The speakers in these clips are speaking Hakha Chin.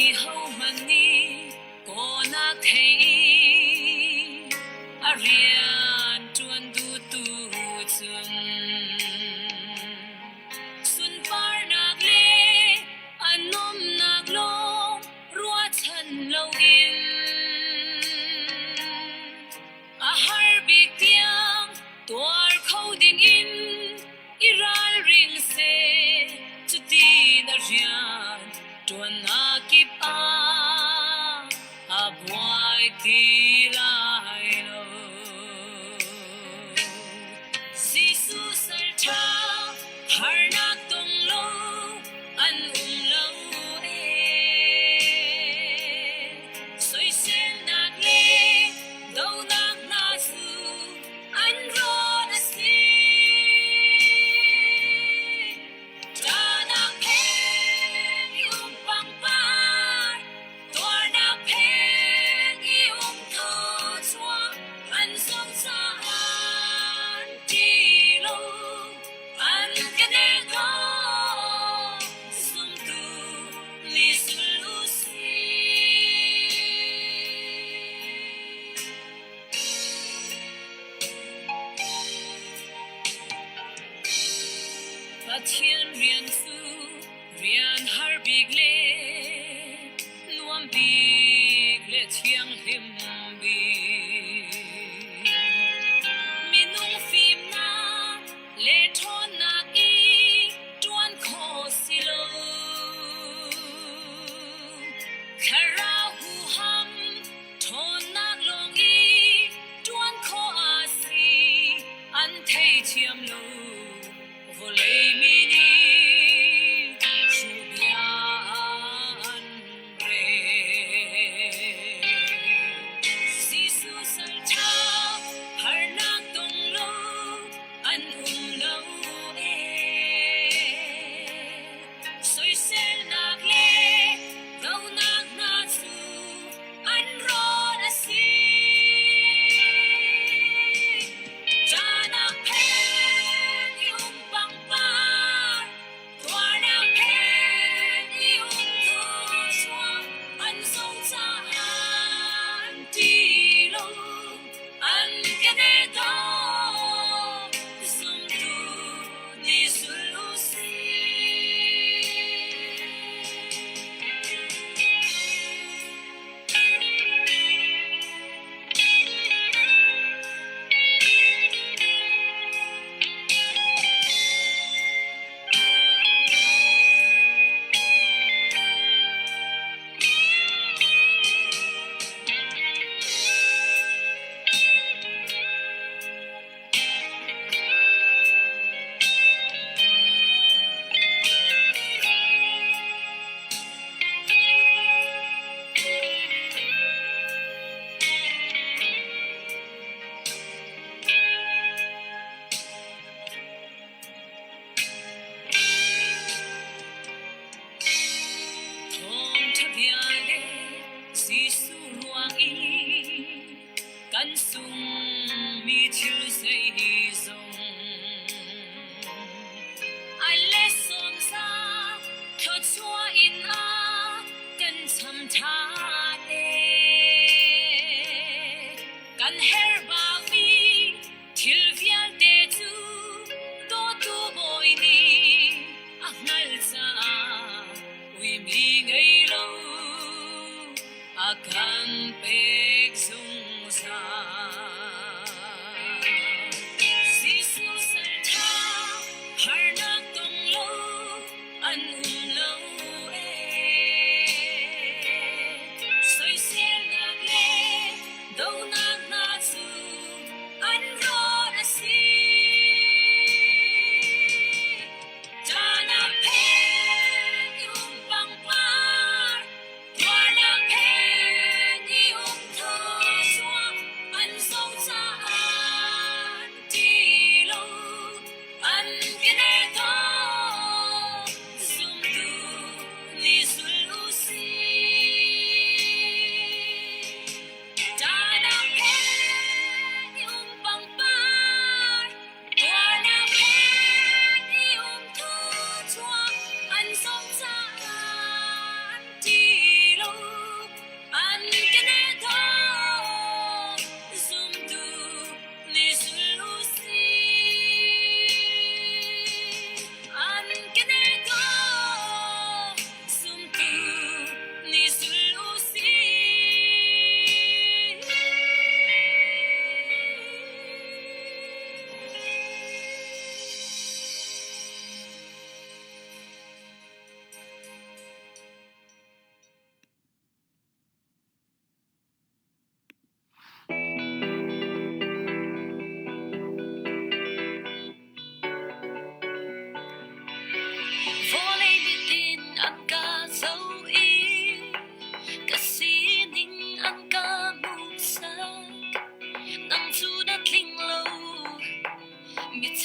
Hohmanh nih kawnak thei i a rian ṭuan duhtu cun sunparnak le a nuamhnak lawng ruahchan loin a har bik tiang tuar kho dingin i ralring seh. Cutin a rian ṭuannak kip ah a buai ti lai lo. Jesuh salṭha harnak tong lo an um lo ee. Soiselnak le donak hna cu an rawn a si. Ṭahnak pheng i um pangpar, tuarnak pheng i um thawchuah, an sung caah an ṭi lo, an ka nek lo, zumtu mi sul u sih. Pathian rian cu rian har bik le nuam bik le thianghlim bik. Minung fimnak le ṭhawnnak i ṭuan khawh si lo. Thlarau huham ṭhawnnak lawng i ṭuan khawh a si, an theithiam lo. Vawlei mi nih hruhbia an rel. Jesuh salṭha harnak tong lo an um lo ee. Soiselnak le donak hna cu an rawl a si. Ṭahnak phen.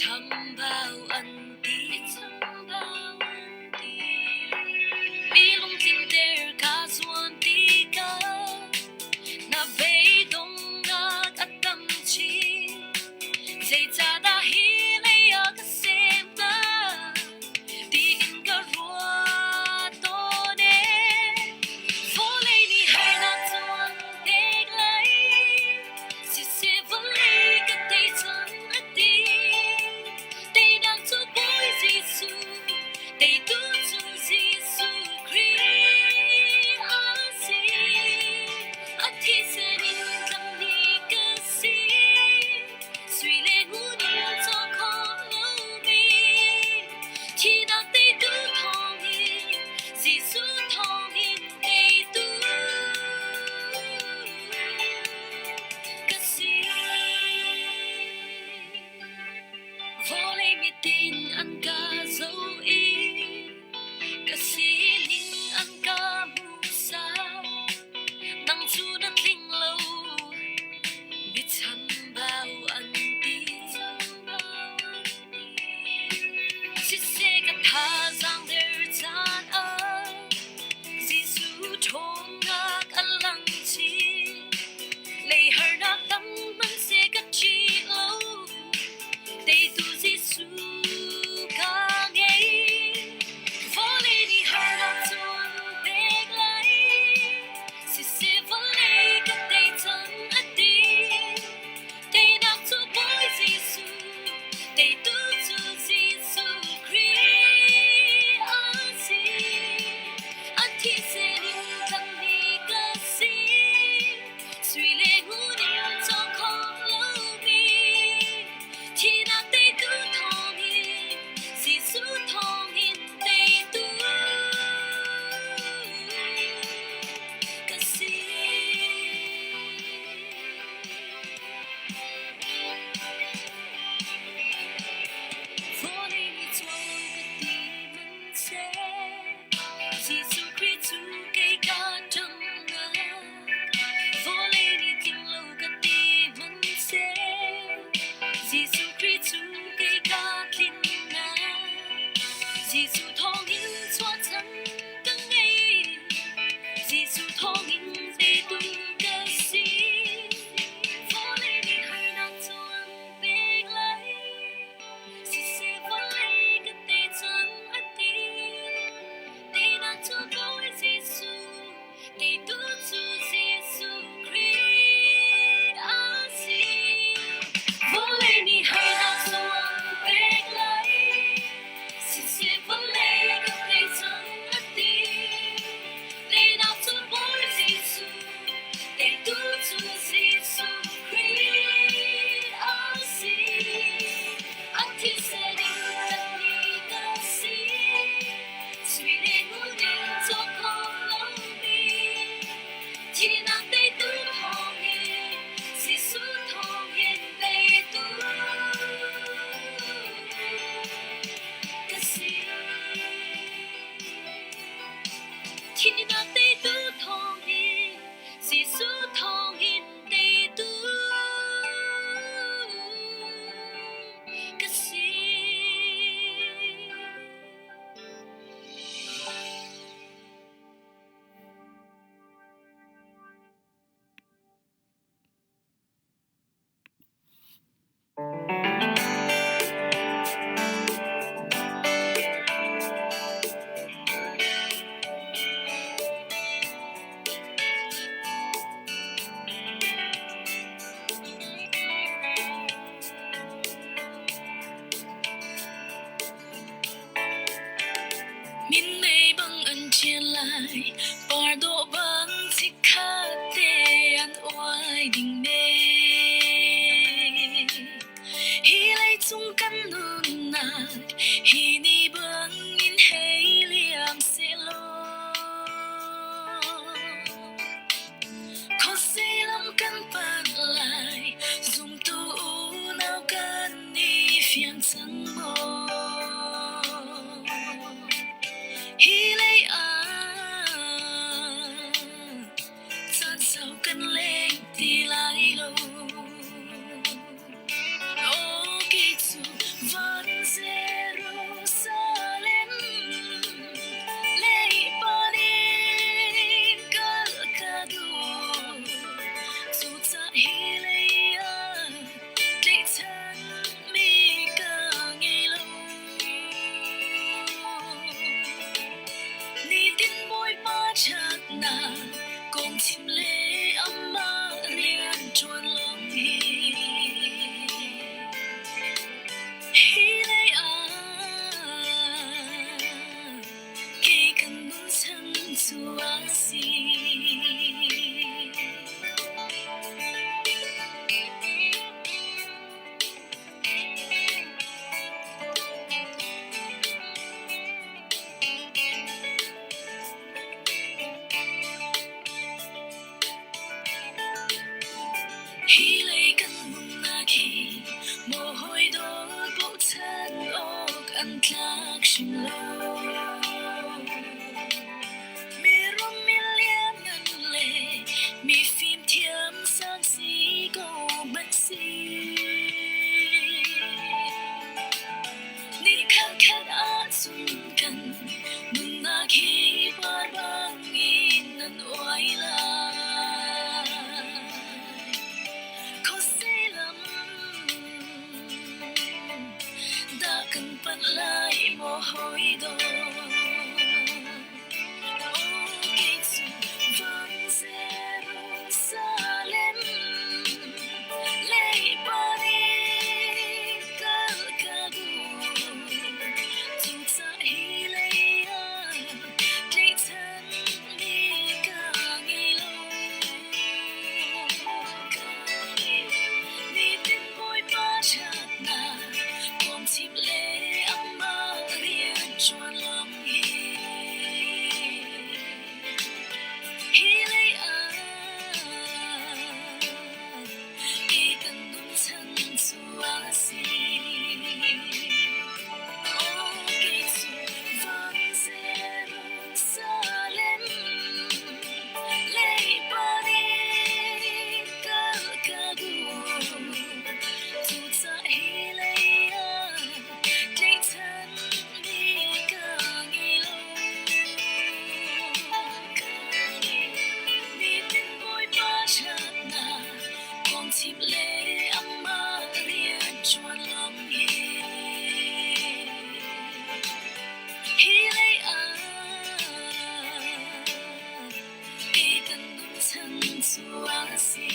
Chambau an ti. Chambau an ti. Mi lungtlinter kaa zuam tikah na beidonghnak a tam chin. Zeicahdah hi lei ah ka sem hnga tiin ka ruat tawn ee. Vawlei nih harnak cu an pek lai. Siseh vawlei ka tei cang a ti. Teinak cu Bawi Jesuh, teitu cu Jesuh Khrih a si. A thisen in tlangmi ka si. Sui le ngun in cawk khawh lomi thihnak teitu thawngin Jesuh thawngin teitu ka si. Vawlei mitin an ka zoh i ka sining an ka hmuhsak. Nang cu na tling lo, biachambau an ti. Siseh ka thazaang der caan ah Jesuh ṭhawnnak a lang chin. Lei harnak tam hmanhseh ka ṭih lo. Teitu Jesuh ka ngei. Vawlei nih harnak cu an pek lai. Siseh vawlei ka tei cang a ti. Teinak cu Bawi Jesuh, teitu cu Jesuh Khrih a si. A thisen in tlangmi ka si. Sui le ngun in cawk khawh lomi thihnak teitu thawngin Jesuh thawngin teitu ka si. Vawlei nih chuak lo ka ti hmanhseh, Jesuh Khrih cu kei ka ṭangnak. Vawlei nih tling lo ka ti hmanhseh, Jesuh Khrih cu kei ka tlinnak. Jesuh thawngin chuahchan ka ngei, Jesuh thawngin teitu ka si. Vawlei nih harnak cu an pek lai, siseh vawlei ka tei cang a ti. Teinak cu Bawi Jesuh, teitu cu Jesuh Khrih a si. Vawlei nih harnak cu an pek lai, siseh vawlei ka tei cang a ti. Teinak cu Bawi Jesuh, teitu cu Jesuh Khrih a si. A thisen in tlanhmi ka si. Sui le ngun in cawk khawh lomi thihnak teitu thawngin Jesuh thawngin teitu ka si. Thihnak teitu thawngin Jesuh thawngin teitu ka si. Minmei bang an ṭian lai, par dawh bang chikkhat te an uai ding men. Hi leicung kan nunnak hi ni bang in hei liam sehlaw, khuasei lam kan panh lai, zumtu unau kan i fiang cang maw? Hi lei ah caan sau kan leng ti lai lo. Aw kei cu van. tlak hrim lo. Mirum milianngan le mifim thiam sang si ko hmanh si. Ni khatkhat ahcun kan nunnak hi par bangin nan uai lai. Khuasei lam dah kan panh lai maw hawi dawt? Aw kei cu van Jerusalem lei panin kal ka duh. Cucaah hi lei ah tlaihchan mi ka ngei lo. Nitin Bawipa ṭhatnak kawmchim le amah rian ṭuan lawng hi. Hi lei ah kei kan nuncan cu a si. Aw kei cu van Jerusalem lei panin kal ka duh. Cucaah hi lei ah tlaihchan mi ka ngei lo. Nitin Bawipa ṭhatnak kawngchim le amah rian ṭuan lawng hi. Hi lei ah kei kan nuncan cu a si.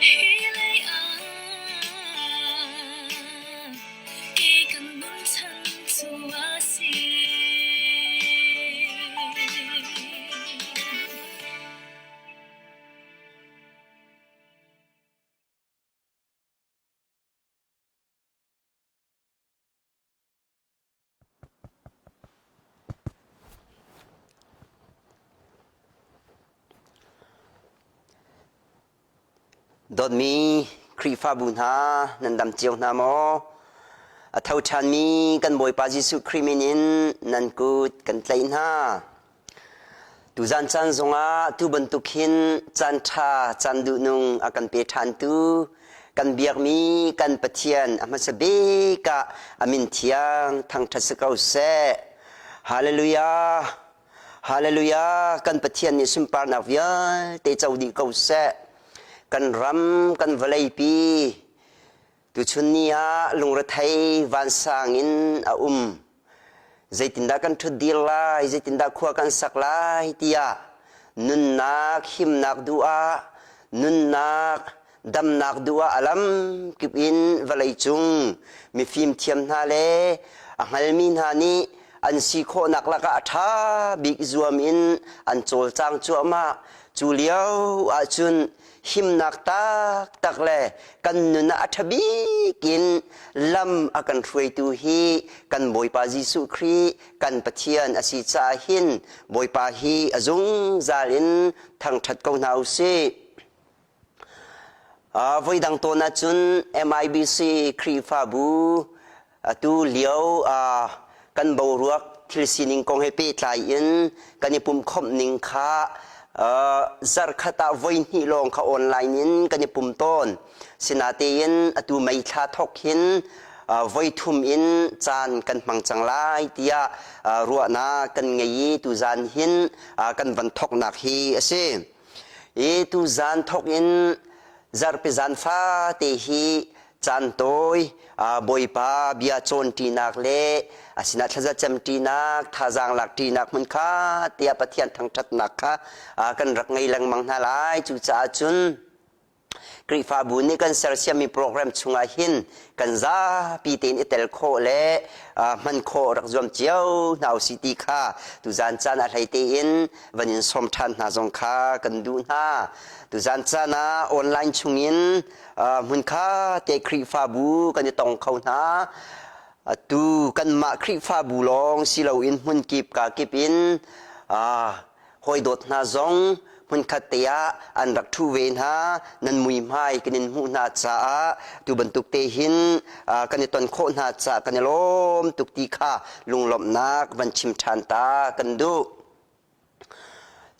Hi lei ah kei kan nuncan cu a si. Dawtmi Khrihfabu hna nan dam cio hna maw? A tho ṭhanmi kan Bawipa Jesuh Khrih min in nan kut kan tlaih hna. Tuzan caan zongah tu bantuk hin caan ṭha, caan duhnung a kan pe ṭhantu kan biakmi kan Pathian a hmasa bik ah a min thiang thangṭhat si ko seh. Hallelujah! Hallelujah! Kan Pathian nih sunparnak vialte co dih ko seh. Kan ram, kan vawleipi tuchun ni ah lungrethei vansang in a um. Zeitindah kan ṭhutdir lai, zeitindah khua kan sak lai tiah nunnak himnak duh ah, nunnak damnak duh ah a lam kip in vawleicung mifim thiam hna le a hngalmi hna nih an si khawhnak lakah a ṭha bik zuam in an cawlcang cuahmah. Cu lio ahcun himnak taktak le kan nun ah a ṭha bik in lam a kan hruaitu hi kan Bawipa Jesuh Khrih kan Pathian a si caah hin Bawipa hi a zungzal in thangṭhat ko hna u sih. Voidang tawn ahcun MIBC Khrihfabu atu lio kan boruak thil sining kong he pehtlai in kan i pumhkhawmh ning kha zarkhat ah voihnih lawng kha online in kan i pum tawn. Sinatein atu May thla thawk hin voithum in caan kan hmang cang lai tiah ruahnak kan ngei i tuzan hin kan van thawknak hi a si. I tuzan thawk in zarhpi zan fate hi caan tawi Bawipa bia cawnṭinak le a sinah thlaza cemṭinak thazaang lakṭinak hmun kha tiah Pathian thangṭhatnak kha kan rak ngei lengmang hna lai. Cucaah cun Khrihfabu nih kan sersiammi program chungah hin kan zapi tein i tel khawh le hman khawh rak zuam cio hna usih ti kha tuzan caan a hlei tein van in sawm ṭhan hna zong kha kan duh hna. Tuzan caan ah online chungin hmunkha te Khrihfabu kan i tong kho hna. Atu kanmah Khrihfabu lawng si loin hmunkip ka kip in hawi dawt hna zong hmunkhat te ah an rak ṭhu ve hna. Nan muihmai kan in hmuh hna caah tu bantuk te hin kan i ton khawh hna caah kan i lawm tuk ti kha lunglawmhnak van chim ṭhan ta kan duh.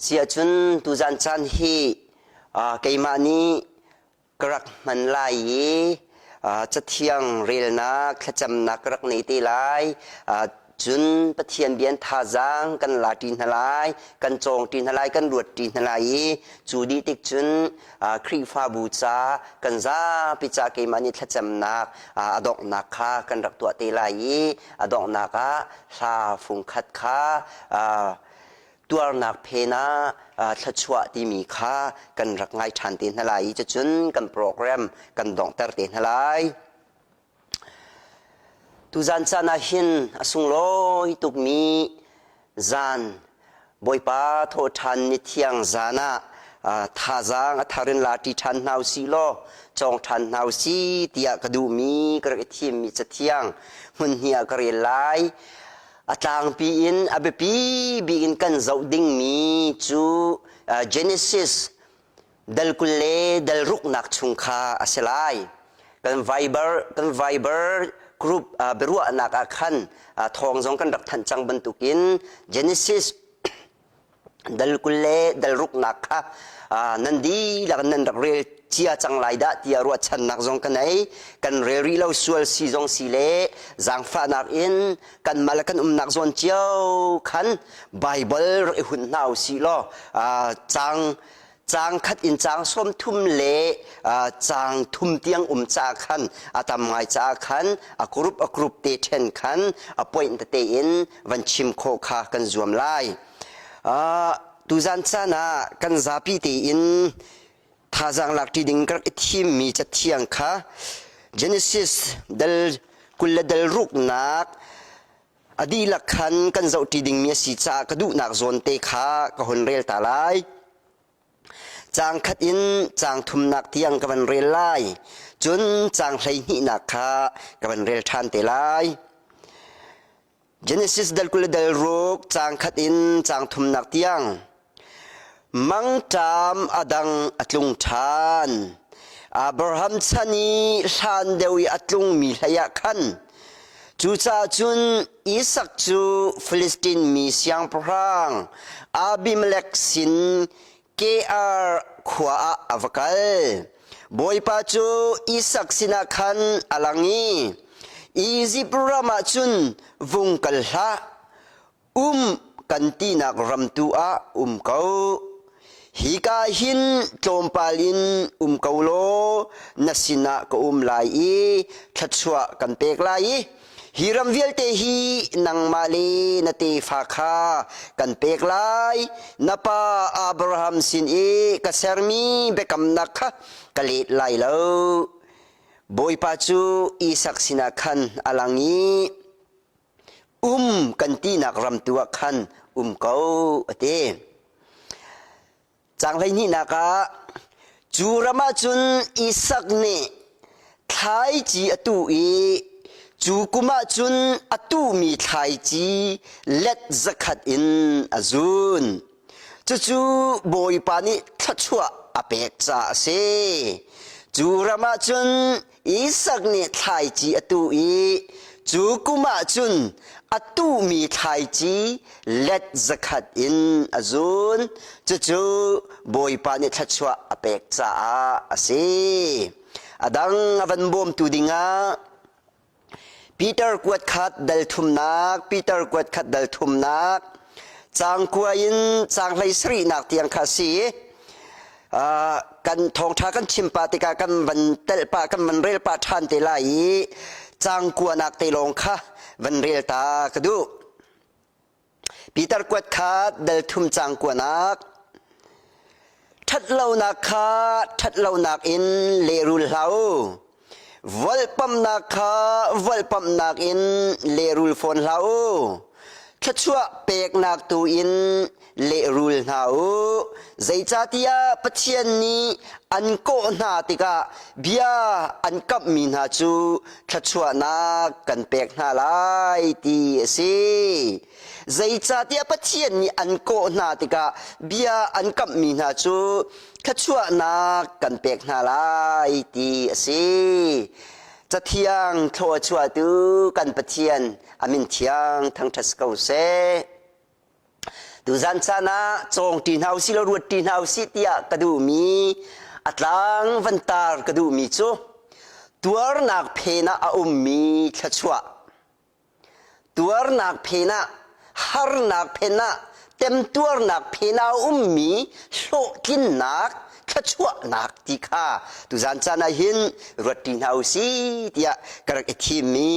Si ahcun tuzan caan hi keimah nih ka rak hman lai i cathiang relnak thlacamnak ka rak nei te lai. Cun Pathian bian thazaang kan la ṭi hna lai, kan cawng ṭi hna lai, kan ruat ṭi hna lai i cu dih tik cun Khrihfabu ca kan zapi ca keimah nih thlacamnak a donghnak kha kan rak tuah te lai i a donghnak ah hla fungkhat kha tuarnak phen ah thluachuah timi kha kan rak ngai ṭhan te hna lai i cucun kan program kan donghter te hna lai. Tuzan caan ah hin a sunglawi tukmi zan Bawipa thawhṭhan ni thiang zan ah thazaang a thar in la ṭi ṭhan hna usih law cawng ṭhan hna usih tiah ka duhmi ka rak i thimmi cathiang hmun hnih ah ka rel lai. A tlangpi in a biapi bik in kan zoh dingmi cu Genesis dal 20 le dal ruknak chung kha a si lai. Kan Viber kan Viber group biaruahnak ah khan thawng zong kan rak thanh cang bantukin Genesis dal 20 le dal ruknak kha nan dihlak nan rak rel cia cang lai dah tiah ruahchannak zong ka nei. Kan rel rih lo sual si zong si le zaangfahnak in kanmah le kan umnak zawn cio khan Bible rak i hunh hna usih law caang caang khat in caang 30 le caang thum tiang um caah khan a tam ngai caah khan a group a group te ṭhen khan a point tete in van chim khawh kha kan zuam lai. Tuzan caan ah kan zapi tein thazaang lak ṭi ding ka rak i thimmi cathiang kha Genesis dal 20 le dal ruknak a dihlak khan kan zohṭi dingmi a si caah ka duhnak zawn te kha ka hun rel ta lai. Caang khat in caang thumnak tiang ka van rel lai. Cun caang 12nak kha ka van rel ṭhan te lai. Genesis dal 20 le dal ruk caang khat in caang thumnak tiang. Mangṭam a dang a tlung ṭhan. Abraham chan i hlan deuh i a tlungmi hlei ah khan cucaah cun Isak cu Filistin mi siangpahrang Abimelek sin Gerar khua ah a va kal. Bawipa cu Isak sinah khan a lang i Izipt ram ah cun vung kal hlah, um kan tinak ram tu ah um ko. Hika hin tlawmpal in um ko law na sinah ka um lai i thluachuah kan pek lai i Hi ram vialte hi nangmah le na tefa kha kan pek lai. Na pa Abraham sin i ka sermi biakamnak kha ka let lai lo. Bawipa cu Isak sinah khan a lang i um kan tinak ram tu ah khan um ko, a ti. Caang 12nak ah cu ram ah cun Isak nih thlaici a tuh i cu kum ah cun a tuhmi thlaici let zakhat in a zun. Cucu Bawipa nih thluachuah a pek caah a si. Cu ram ah cun Isak nih thlaici a tuh i cu kum ah cun a tuhmi thlaici let zakhat in a zun. Cucu Bawipa nih thluachuah a pek caah a si. A dang a van bawmtu dingah Peter kuat khat dal thumnak, Peter kuat khat dal thumnak, caang kua in caang 17nak tiang kha a si. Kan thawngṭha kan chim pah tikah kan van telh pah kan van rel pah ṭhan te lai i caang kuanak te lawng kha van rel ta ka duh. Peter kuat kha dal thum caang kuanak ṭhatlonak kha ṭhatlonak in lehrul hlah u. Volhpamhnak kha volhpamhnak in lehrul fawn hlah u. Thluachuah peknak tu in lehrul hna u. Zeicahtiah Pathian nih an kawh hna tikah bia an kamhmi hna cu thluachuahnak kan pek hna lai ti a si. Zeicahtiah Pathian nih an kawh hna tikah bia an kamhmi hna cu thluachuahnak kan pek hna lai ti a si. Cathiang thluachuahtu kan Pathian a min thiang thangṭhat ko seh. Tuzan caan ah cawng ṭi hna usih law ruat ṭi hna usih tiah ka duhmi a tlang van tar ka duhmi cu tuarnak phen ah a ummi thluachuah tuarnak phen ah harnak phen ah temtuarnak phen ah a ummi hlawhtlinnak thluachuahnak ti kha tuzan caan ah hin ruat ṭi hna usih tiah ka rak i thimmi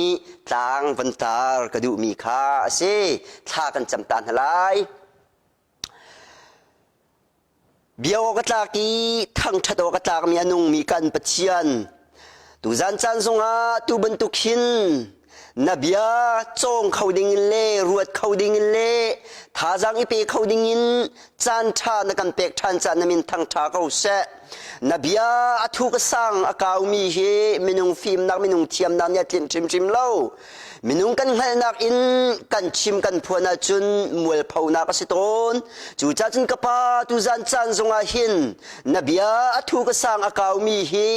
tlang van tar ka duhmi kha a si. Thla kan cam ta hna lai. Bia awk a tlak i thangṭhat awk a tlakmi a nungmi kan Pathian, tuzan caan zongah tu bantuk hin na bia cawng kho ding in le ruat kho ding in le thazaang i pe kho ding in caan ṭha na kan pek ṭhan caan na min thangṭha ko seh. Na bia a thuk a sang a kaumi hi minung fimnak minung thiamnak nih a tlinh hrimhrim lo. Minung kan hngalhnak in kan chim kan phuan ahcun mualphonak a si tawn. Cucaah cun ka pa tuzan caan zongah hin na bia a thu ka sang a kaumi hi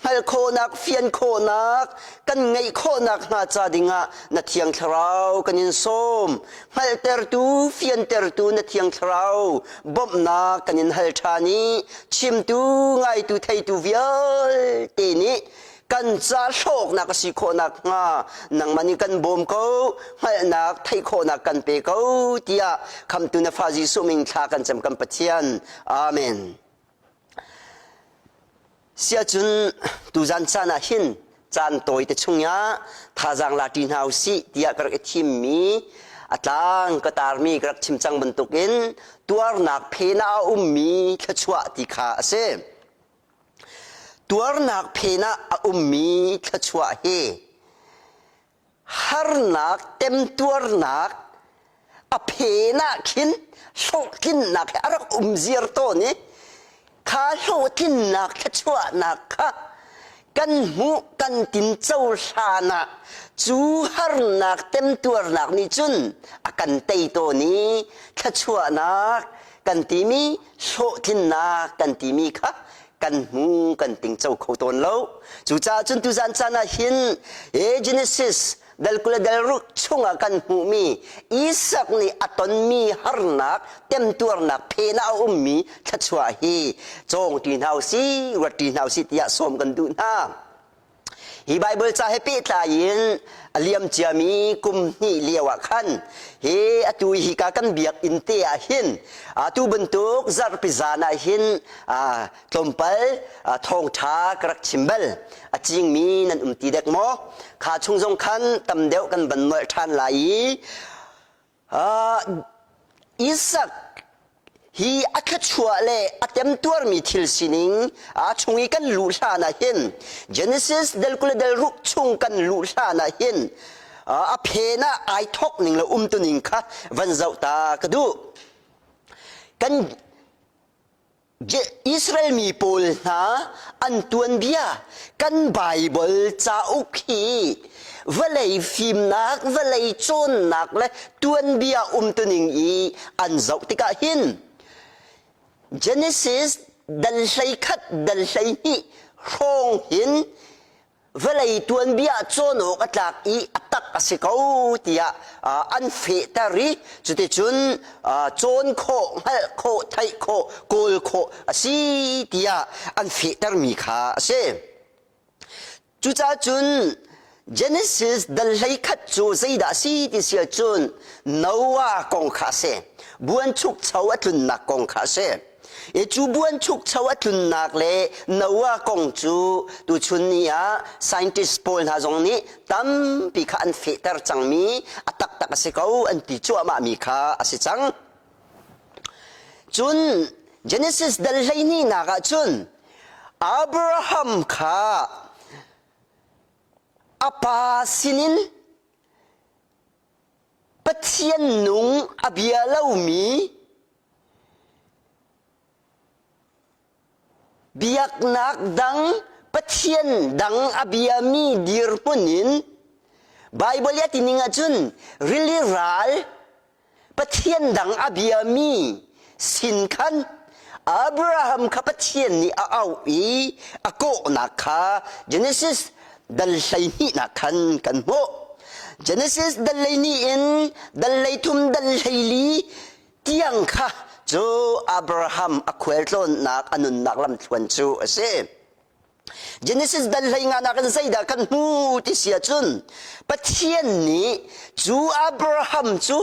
hngalh khawhnak fian khawhnak kan ngeih khawhnak hnga ca dingah na thiang thlarau kan in sawm. Hngalhtertu fiantertu na thiang thlarau bawmhnak kan in hal ṭhan i chimtu ngaitu theitu vialte nih kan ca hlawknak a si khawhnak hnga nangmah nih kan bawm ko hngalhnak theih khawhnak kan pe ko tiah khamtu na fa Jesuh min thla kan cam kan Pathian amen siacun tuzan caan ah hin caan tawi te chungah thazaang la ṭi hna usih tiah ka rak i thimmi a tlang ka tarmi ka rak chim cang bantukin tuarnak phen ah a ummi thluachuah ti kha a si. Tuarnak phen ah a ummi thluachuah hi harnak temtuarnak a phen ah khin hlawhtlinnak hi a rak um ziar tawn i kha hlawhtlinnak thluachuahnak kha kan hmuh kan tinco hlan ah cu harnak temtuarnak nih cun a kan tei tawn i thluachuahnak kan timi hlawhtlinnak kan timi kha kan hmu kan tingco kho tawn lo. Cucaah cun tuzan caan ah hin Genesis dal 20 dal ruk chungah kan hmuhmi Isak nih a tonmi harnak temtuarnak phen ah a ummi thluachuah hi cawng ṭi hna usih ruat ṭi hna usih tiah sawm kan duh hna. Hi Baibal ca he pehtlai in a liam ciami kum hnih lio ah khan hi atu hika kan biakinn te ah hin atu bantuk zarhpi zan ah hin tlawmpal thawngṭha ka rak chim bal. A cingmi nan um ti dek maw? Kha chung zong khan tam deuh kan van nolh ṭhan lai i Isak hi a thluachuah le a temtuarmi thil sining a chung i kan luh hlan ah hin Genesis del 20 del ruk chung kan luh hlan ah hin a phen ah ai thawk ning le umtuning kha van zoh ta ka duh. Kan Israel mi pawl hna an tuanbia kan Baibal cauk hi vawlei fimnak, vawlei cawnnak le tuanbia umtuning i an zoh tikah hin Genesis dal 11 dal 12 hrawng hin vawlei tuanbia cawn awk a tlak i a tak a si ko tiah an fehter i cuticun cawn khawh, hngalh khawh, theih khawh, kawl khawh a si tiah an fehtermi kha a si. Cucaah cun Genesis dal 11 cu zeidah a si ti si ahcun Noah kong kha a si. Buanchukcho a tlunnak kong kha a si. I cu buanchukcho a tlunnak le Noah kong cu tuchun ni ah scientist pawl hna zong nih tampi kha an fehter cangmi a taktak a si ko an ti cuahmahmi kha a si cang. Cun Genesis dal 12 nak ah cun Abraham kha a pa sinin. Pathian nung a bia lomi biaknak dang pathian dang a biami dirhmun in Baibal i a ti ning ahcun rili ral Pathian dang a biami sin khan Abraham kha Pathian nih a auh i a kawhnak kha Genesis dal 12nak khan kan hmuh. Genesis dal 12 in dal 13 dal 14 tiang kha cu Abraham a khualtlawnnak a nunnak lamthluan cu a si. Genesis dal 15 nak in zeidah kan hmu ti si ahcun Pathian nih cu Abraham cu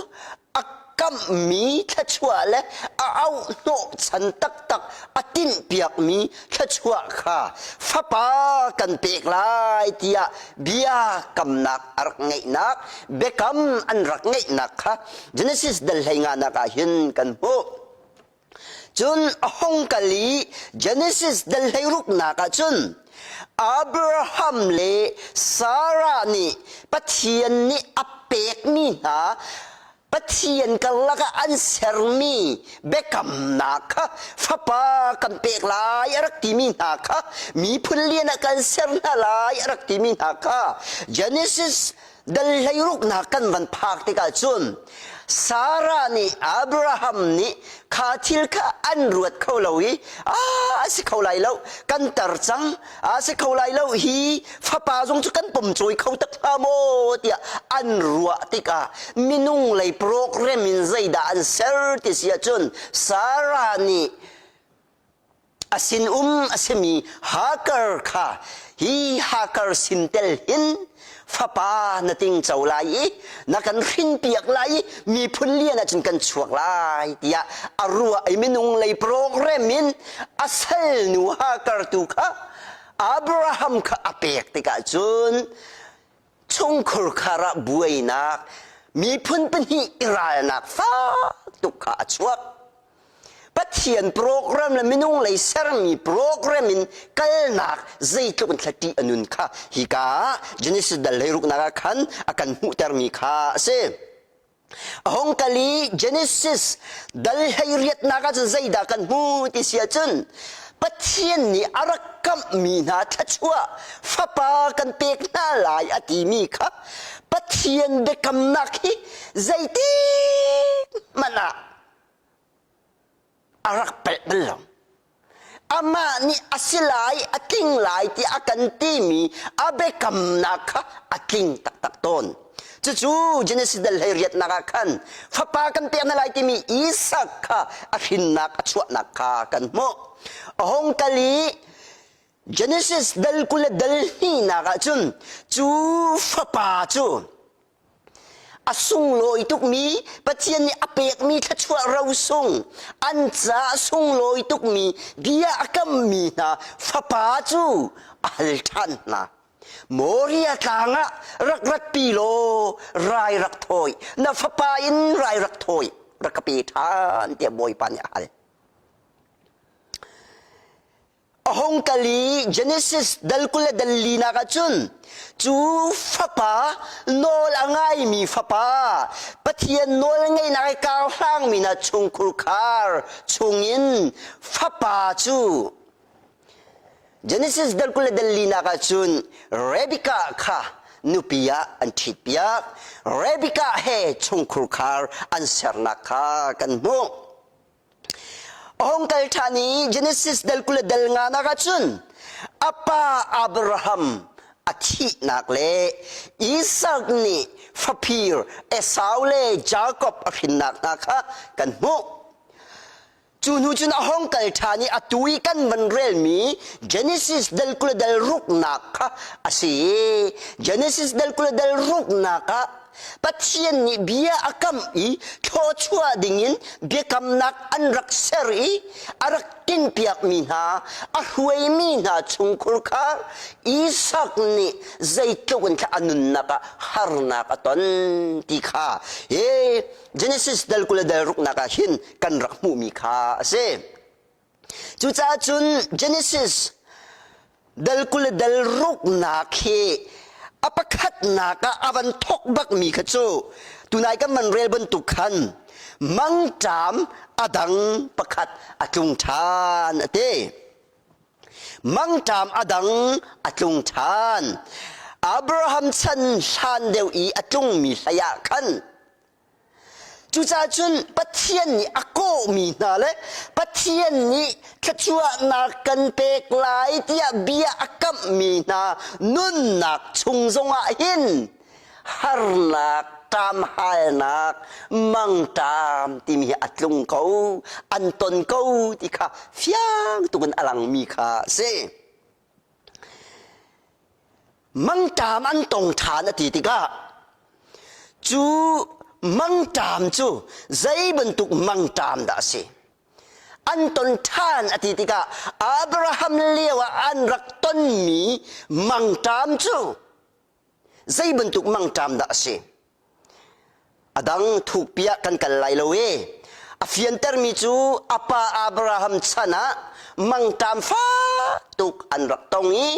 a kamhmi thluachuah le a auh hnawhchan taktak a tinhpiakmi thluachuah kha fapa kan pek lai tiah bia kamnak a rak ngeihnak biakam an rak ngeihnak kha Genesis dal 15 nak ah hin kan hmuh. Cun a hung kal i Genesis dal hleiruknak ah cun Abraham le Sarah nih Pathian nih a pekmi hna Pathian karlak ah an sermi biakamnak kha fapa kan pek lai a rak timi hna kha miphun lian ah kan ser hna lai a rak timi hna kha Genesis dal hleiruknak kan van phak tikah cun Sarah nih Abraham nih kha thil kha an ruat kho lo i a a si kho lai lo kan tar cang a si kho lai lo hi fapa zong cu kan pom cawi kho tak hnga maw tiah an ruah tikah minung lei program in zeidah an ser ti si ahcun Sarah nih a sinum a simi Hagar kha hi Hagar sin tel hin fapa na ting co lai i na kan hrinpiak lai i miphun lian ahcun kan chuak lai tiah a ruah i minung lei program in a salnu Hagar tu kha Abraham kha a pek tikah cun chungkhur khar ah buainak miphun pahnih i ralnak fak tuk kha a chuak. Pathian program le minung lei sermi program in kalnak zeitluk in thlati a nun kha hika ah Genesis dal hleiruknak ah khan a kan hmuhtermi kha a si. A hung kal i Genesis dal hleiriatnak ah cun zeidah kan hmu ti si ahcun Pathian nih a rak kamhmi hna thluachuah fapa kan pek hna lai a timi kha Pathian biakamnak hi zeitik hmanh ah a rak palh bal lo. Amah nih a si lai, a tling lai ti a kan timi a biakamnak kha a tling taktak tawn. Cucu Genesis dal 18nak ah khan fapa kan pek na lai timi Isak kha a hrinnak a chuahnak kha kan hmuh. A hung kal i Genesis dal 20 le dal hnihnak ah cun cu fapa cu A sunglawi tukmi Pathian nih a pekmi thluachuah rosung an caah sunglawi tukmi bia a kammi hna fapa cu a hal ṭhan hna. Moria tlang ah rak ratpi law rai rak thawi, na fapa in rai rak thawi, rak ka pe ṭhan tiah Bawipa nih a hal. A hung kal i Genesis dal 20 le dal linak ah cun cu fapa nawl a ngaimi fapa Pathian nawl ngeihnak i karhlangmi hna chungkhur khar chungin fapa cu Genesis dal 20 le dal linak ah cun Rebekah kha nupi ah an ṭhitpiak. Rebekah he chungkhur khar an sernak kha kan hmuh. A hung kal ṭhan i Genesis dal 20 le dal nganak ah cun a pa Abraham a thihnak le Isak nih faphir Esau le Jakob a hrinnak hna kha kan hmuh. Cu hnu cun a hung kal ṭhan i atu i kan van relmi Genesis dal 20 le dal ruknak kha a si. Genesis dal 20 le dal ruknak ah Pathian nih bia a kam i thluachuah dingin biakamnak an rak ser i a rak tinhpiakmi hna a hruaimi hna chungkhur kha Isak nih zeitluk in a nunnak ah harnak a ton ti kha hi Genesis dal 20 le dal ruknak ah hin kan rak hmuhmi kha a si. Cucaah cun Genesis dal 20 le dal ruknak hi A pakhatnak ah a van thok bakmi kha cu tunai kan man rel bantuk khan mangṭam a dang pakhat a tlung ṭhan a ti. Mangṭam a dang a tlung ṭhan. Abraham chan hlan deuh i a tlungmi hlei ah khan Cucaah cun Pathian nih a kawhmi hna le Pathian nih thluachuahnak kan pek lai tiah bia a kamhmi hna nunnak chung zongah hin harnak, ṭamhalnak, mangṭam timi hi a tlung ko, an ton ko ti kha fiang tuk in a langmi kha a si. Mangṭam an tong ṭhan a ti tikah cu mangṭam cu zei bantuk mangṭam dah a si? An ton ṭhan a ti tikah Abraham lio ah an rak tonmi mangṭam cu zei bantuk mangṭam dah a si? A dang thukpi ah kan kal lai lo i a fiantermi cu a pa Abraham chan ah mangṭam fak tuk an rak tong i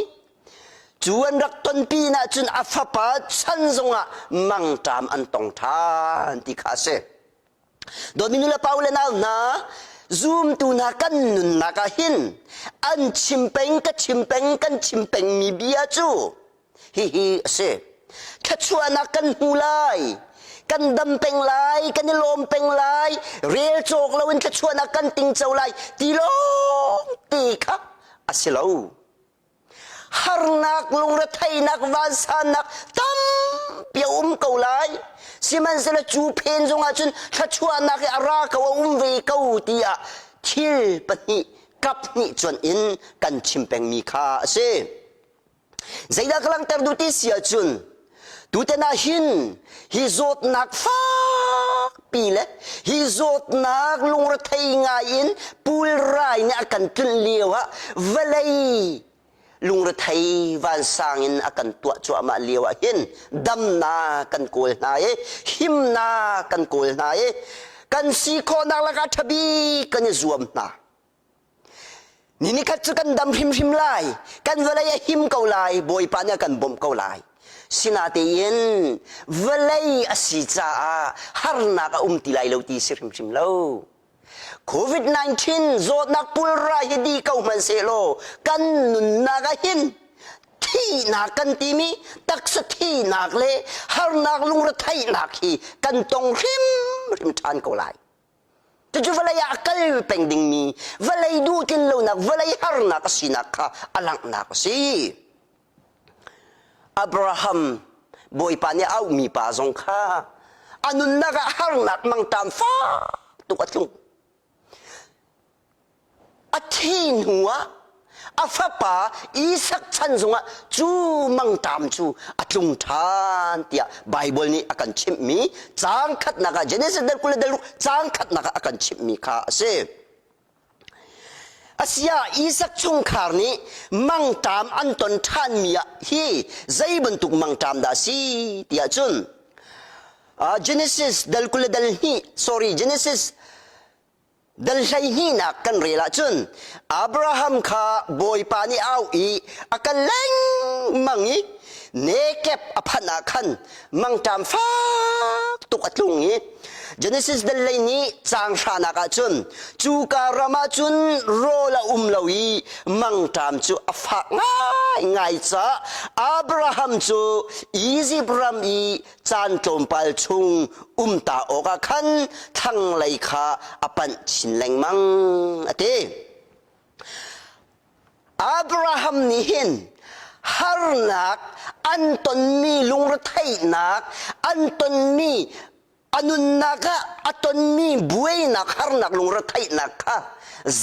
cu an rak ton pinah cun a fapa chan zongah mangṭam an tong ṭhan ti kha a si. Dawtmi nu le pa u le nau hna, zumtu hna kan nunnak ah hin an chim peng ka chim peng kan chim pengmi bia cu hihi a si. Thluachuahnak kan hmu lai, kan dam peng lai, kan i lawm peng lai, rel cawk loin thluachuahnak kan tingco lai ti lawng te kha a si lo. Harnak, lungretheihnak, vansannak tampi a um ko lai. Sihmanhsehlaw cu phen zongah cun thluachuahnak hi a ra ko, a um ve ko tiah thil pahnih kap hnih cuanh in kan chim pengmi kha a si. Zeidah ka langhter duh ti si ahcun tutan ah hin hi zawtnak fakpi le hi zawtnak lungrethei ngai in pulrai nih a kan tlunh lio ah vawlei lungrethei vansang in a kan tuah cuahmah lio ah hin damnak kan kawl hna i himnak kan kawl hna i kan si khawhnak lakah ṭhabik kan i zuam hna. Ni nikhat cu kan dam hrimhrim lai. Kan vawlei a him ko lai. Bawipa nih a kan bawmh ko lai. Sinatein vawlei a si caah harnak a um ti lai lo ti si hrimhrim lo. COVID-19 zawtnak pulrai hi di ko hmanhsehlaw kan nunnak ah hin thihnak kan timi taksa thihnak le harnak lungretheihnak hi kan tong hrimhrim ṭhan ko lai. Cucu vawlei ah a kal peng dingmi vawlei duhtlin lonak vawlei harnak a sinak kha a langhnak a si. Abraham Bawipa nih a auhmi pa zong kha a nunnak ah harnak mangṭam fak tuk a tlung. A thi hnuah a fapa Isak chan zongah cu mangṭam cu a tlung ṭhan tiah Baibal nih a kan chimhmi caang khatnak ah Genesis dal 20 le dal ruk caang khatnak ah a kan chimhmi kha a si. Asiah Isak chungkhar nih mangṭam an ton ṭhanmi ah hi zei bantuk mangṭam dah a si tiah cun Genesis dal 20 le dal hnih sorry Genesis Dal hleihnihnak kan rel ahcun Abraham kha Bawipa nih a auh i a kal lengmang i Nekeb a phanh ah khan mangṭam fak tuk a tlung i Genesis dal lei nih caang hranak ahcun cuka ram ah cun rawl a um lo i mangṭam cu a fak ngaingai caah Abraham cu Izipt ram i caan tlawmpal chung um ta awkah khan thlanglei kha a panh chin lengmang a ti. Abraham nih hin harnak an tonmi lungretheihnak an tonmi a nunnak ah a tonmi buainak harnak lungretheihnak kha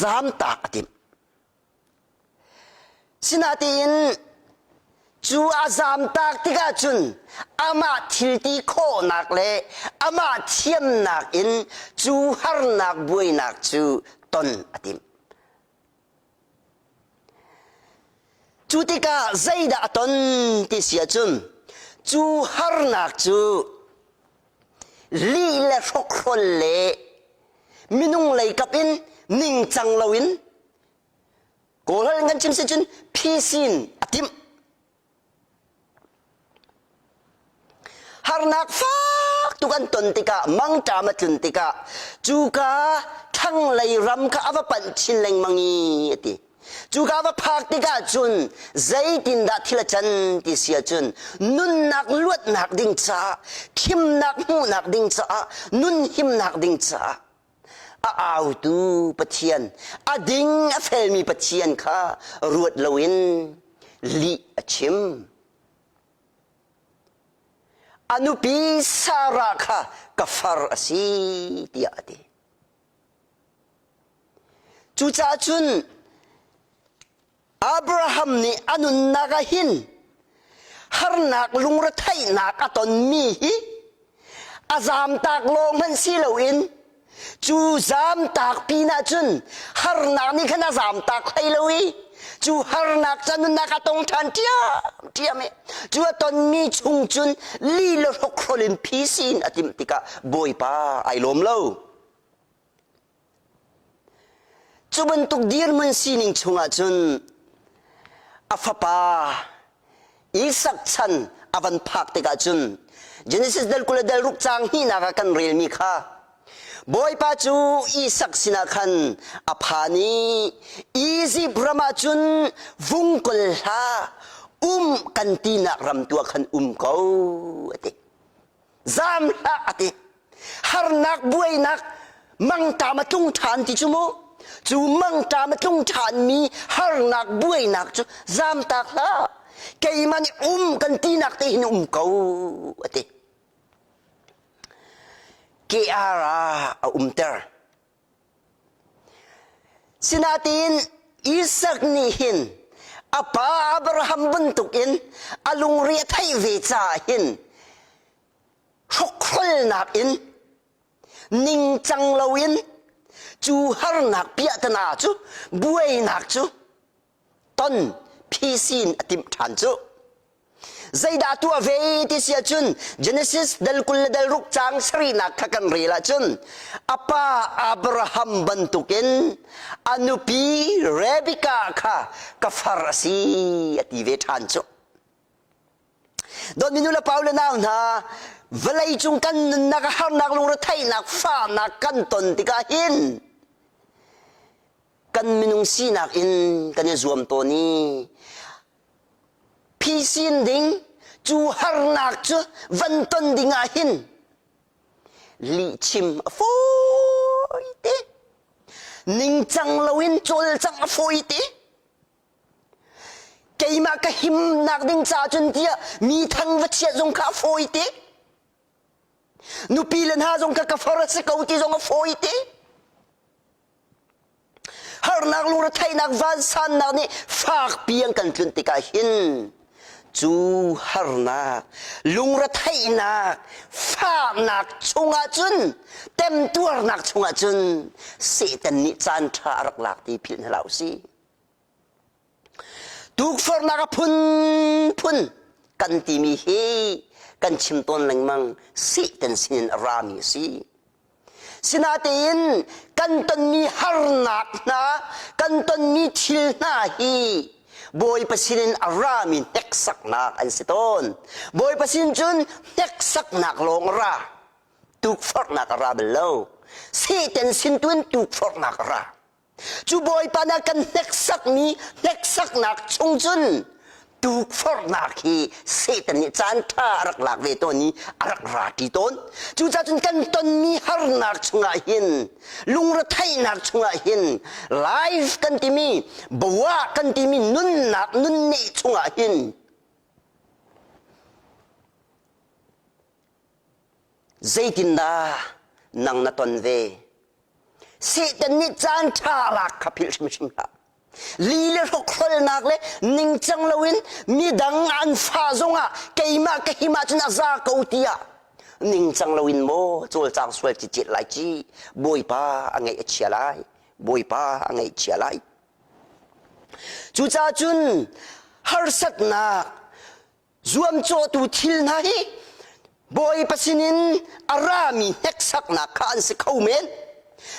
zamtak a timh. Sinain cu a zamtak tikah cun amah thilti khawhnak le amah thiamnak in cu harnak buainak cu ton a timh. Cu tikah zeidah a ton ti si ahcun cu harnak cu lih le hrokhrol le minung lei kap in ningcang loin Kawlholh in kan chim si cun phisin a timh. Harnak fak tuk an ton tikah mangṭam a tlun tikah cuka thlanglei ram kha a va panh chin lengmang i a ti. Cuka va phak tikah cun zeitindah thil a can ti si ahcun nunnak luatnak ding caah thimnak hmuhnak ding caah nun himnak ding caah a autu Pathian a ding a felmi Pathian kha ruat loin lih a chim. A nupi Sarah kha ka far a si tiah a ti. Cucaah cun Abraham nih a nunnak ah hin harnak lungretheihnak a tonmi hi a zamtak lawng hmanh si loin cu zamtak pinah cun harnak nih khan a zamtak hlei lo i cu harnak cu a nunnak a tong ṭhan ṭhiamṭhiam i cu a tonmi chung cun li le hrokhrol in phisin a timh tikah Bawipa ai lawm lo. Cu bantuk dirhmun sining chungah cun a fapa Isak chan a van phak tikah cun Genesis dal 20 le dal ruk caang hnihnak ah kan relmi kha Bawipa cu Isak sinah khan a phan i Izipt ram ah cun vung kol hlah, um kan tinak ram tu ah khan um ko a ti. Zaam hlah a ti. Harnak buainak mangṭam a tlung ṭhan ti cu mu. Cu mangṭam a tlung ṭhanmi harnak buainak cu zaamtak hlah. Keimah nih um kan tinak te hin um ko a ti. KR ah a umter. Sinain Isak nih hin a pa Abraham bantukin a lungri a theih ve caah hin hrokhrolnak in ningcang loin cu harnak piahtana cu buainak cu ton phisin a timh ṭhan cu. Zeidah tuah ve ti si ahcun Genesis dal 20 le dal ruk caang sarihnak kha kan rel ahcun a pa Abraham bantukin a nupi Rebekah kha ka far a si a ti ve ṭhan cu. Dawtmi nu le pa le nau hna vawlei cung kan nunnak a harnak lungretheihnak fahnak kan ton tikah hin kan minung sinak in kan i zuam tawn i phisin ding cu harnak cu van ton ding ah hin lihchim a fawi te ningcang loin cawlcangh a fawi te keimah ka himnak ding caah cun tiah mi thang va chiat zong kha a fawi te nupi le hna zong kha ka far a si ko ti zong a fawi te Harnak lungretheihnak vansannak nih fakpi an kan tlunh tikah hin cu harnak lungretheihnak fahnak chungah cun temtuarnak chungah cun Satan nih caan ṭha a rak lak ti philh hna hlah usih. Tukforhnak a phunphun kan timi hi kan chim tawn lengmang Satan sinin a rami a si. Sinatein kan tonmi harnak hna, kan tonmi thil hna hi Bawipa sinin a rami hneksaknak an si tawn. Bawipa sin cun hneksaknak lawng a ra. Tukforhnak a ra bal lo. Satan sin tu in tukforhnak a ra. Cu Bawipa na kan hneksakmi hneksaknak chung cun tukforhnak hi Satan nih caan ṭha a rak lak ve tawn i a rak ra ṭi tawn. Cucaah cun kan tonmi harnak chungah hin lungretheihnak chungah hin life kan timi bawah kan timi nunnak nunne chungah hin zeitindah nang na ton ve? Satan nih caan ṭha a lak kha philh hrimhrim hlah. Li le hrokhrolnak le ningcang loin midang an fah zongah keimah ka him ahcun a za ko tiah ningcang loin maw cawlcang sual cicet lai ci Bawipa a ngaih a chia lai. Bawipa a ngaih chia lai. Cucaah cun harsatnak Zuamcawhtu thil hna hi Bawipa sinin a rami hneksaknak kha an si kho men.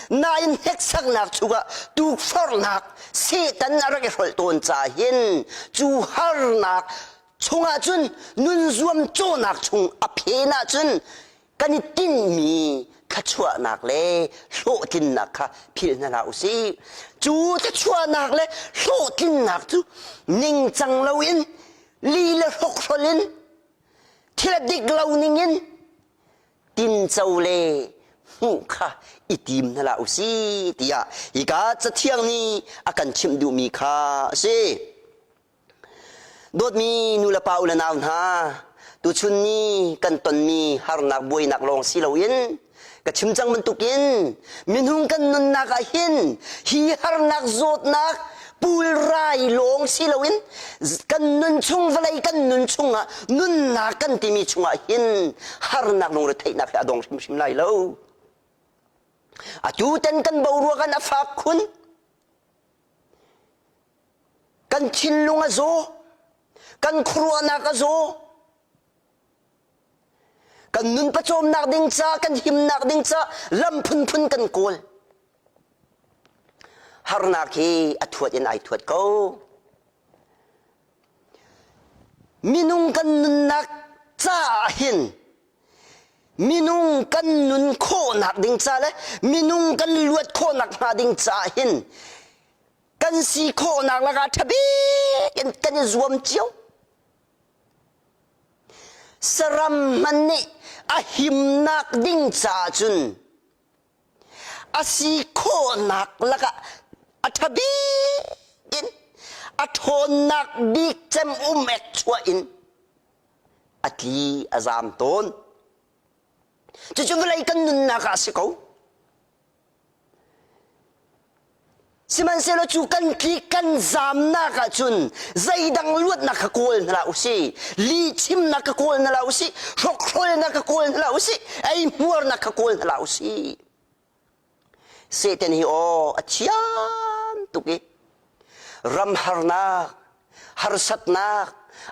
Nain hneksaknak chungah tukforhnak Satan a rak i hrolh tawn caah hin cu harnak. chungah cun nun zuamcawhnak chung a phen ahcun kan i tinhmi thluachuahnak le hlawhtlinnak kha philh hna hlah u sih. Cu thluachuahnak le hlawhtlinnak cu ningcang loin li le hrokhrol in thil a dik lo ningin tinco le hmuh kha i tim hna hlah u sih tiah hika Cathiang nih a kan chimh duhmi kha a si. Dawtmi nulepa u le nau hna, tuchun ni kan tonmi harnak buainak lawng si loin ka chim cang bantukin minung kan nunnak ah hin hi harnak zawtnak pulrai lawng si loin kan nun chung vawlei kan nun chungah nunnak kan timi chungah hin harnak lungretheihnak hi a dong hrimhrim lai lo. Atu ten kan boruak an a fak khun. Kan thinlung a zaw. Kan khuaruahnak a zaw. Kan nun pawcawmnak ding ca, kan himnak ding ca lam phunphun kan kawl. Harnak hi a thuat in ai thuat ko. Minung kan nunnak caah hin minung kan nun khawhnak ding ca le minung kan luat khawhnak hnga ding caah hin kan si khawhnak lakah ṭha bik in kan i zuam cio. Saram hmanh nih a himnak ding caah cun a si khawhnak lakah a ṭha bik in a ṭhawnnak bik cem um ek chuah in a tli a zaam tawn. Cucu vawlei kan nunnak ah a si ko. Sihmanhsehlaw cu kan tlik kan zamnak ahcun zeidang luatnak kha kawl hna hlah usih. Lihchimnak kha kawl hna hlah usih. Hrokhrolnak kha kawl hna hlah usih. Eihmuarnak kha kawl hna hlah usih. Satan hi aw a thiam tuk i ram harnak, harsatnak,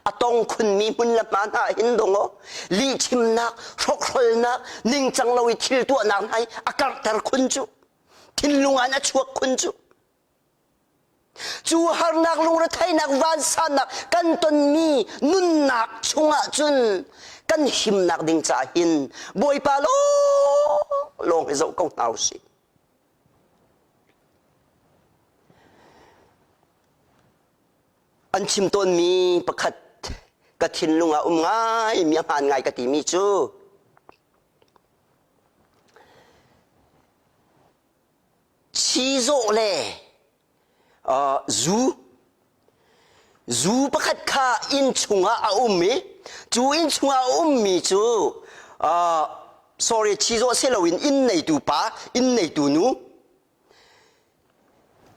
a tong khunmi hmun le hma hna hin dong aw lihchimnak, hrokhrolnak, ningcang lo i thil tuahnak hna hi a karhter khun cu. Thinlung ah a chuak khun cu. Cu harnak lungretheihnak vansannak kan tonmi nunnak chungah cun kan himnak ding caah hin Bawipa lawng lawng hi zoh ko hna usih. An chim tawnmi pakhat ka thinlung ah um ngaimi a hmaan ngai ka timi cu Chizawh le zu zu pakhat kha inn chungah a um i cu inn chungah a ummi cu sorry chizawh si loin inn neitu pa inn neitu nu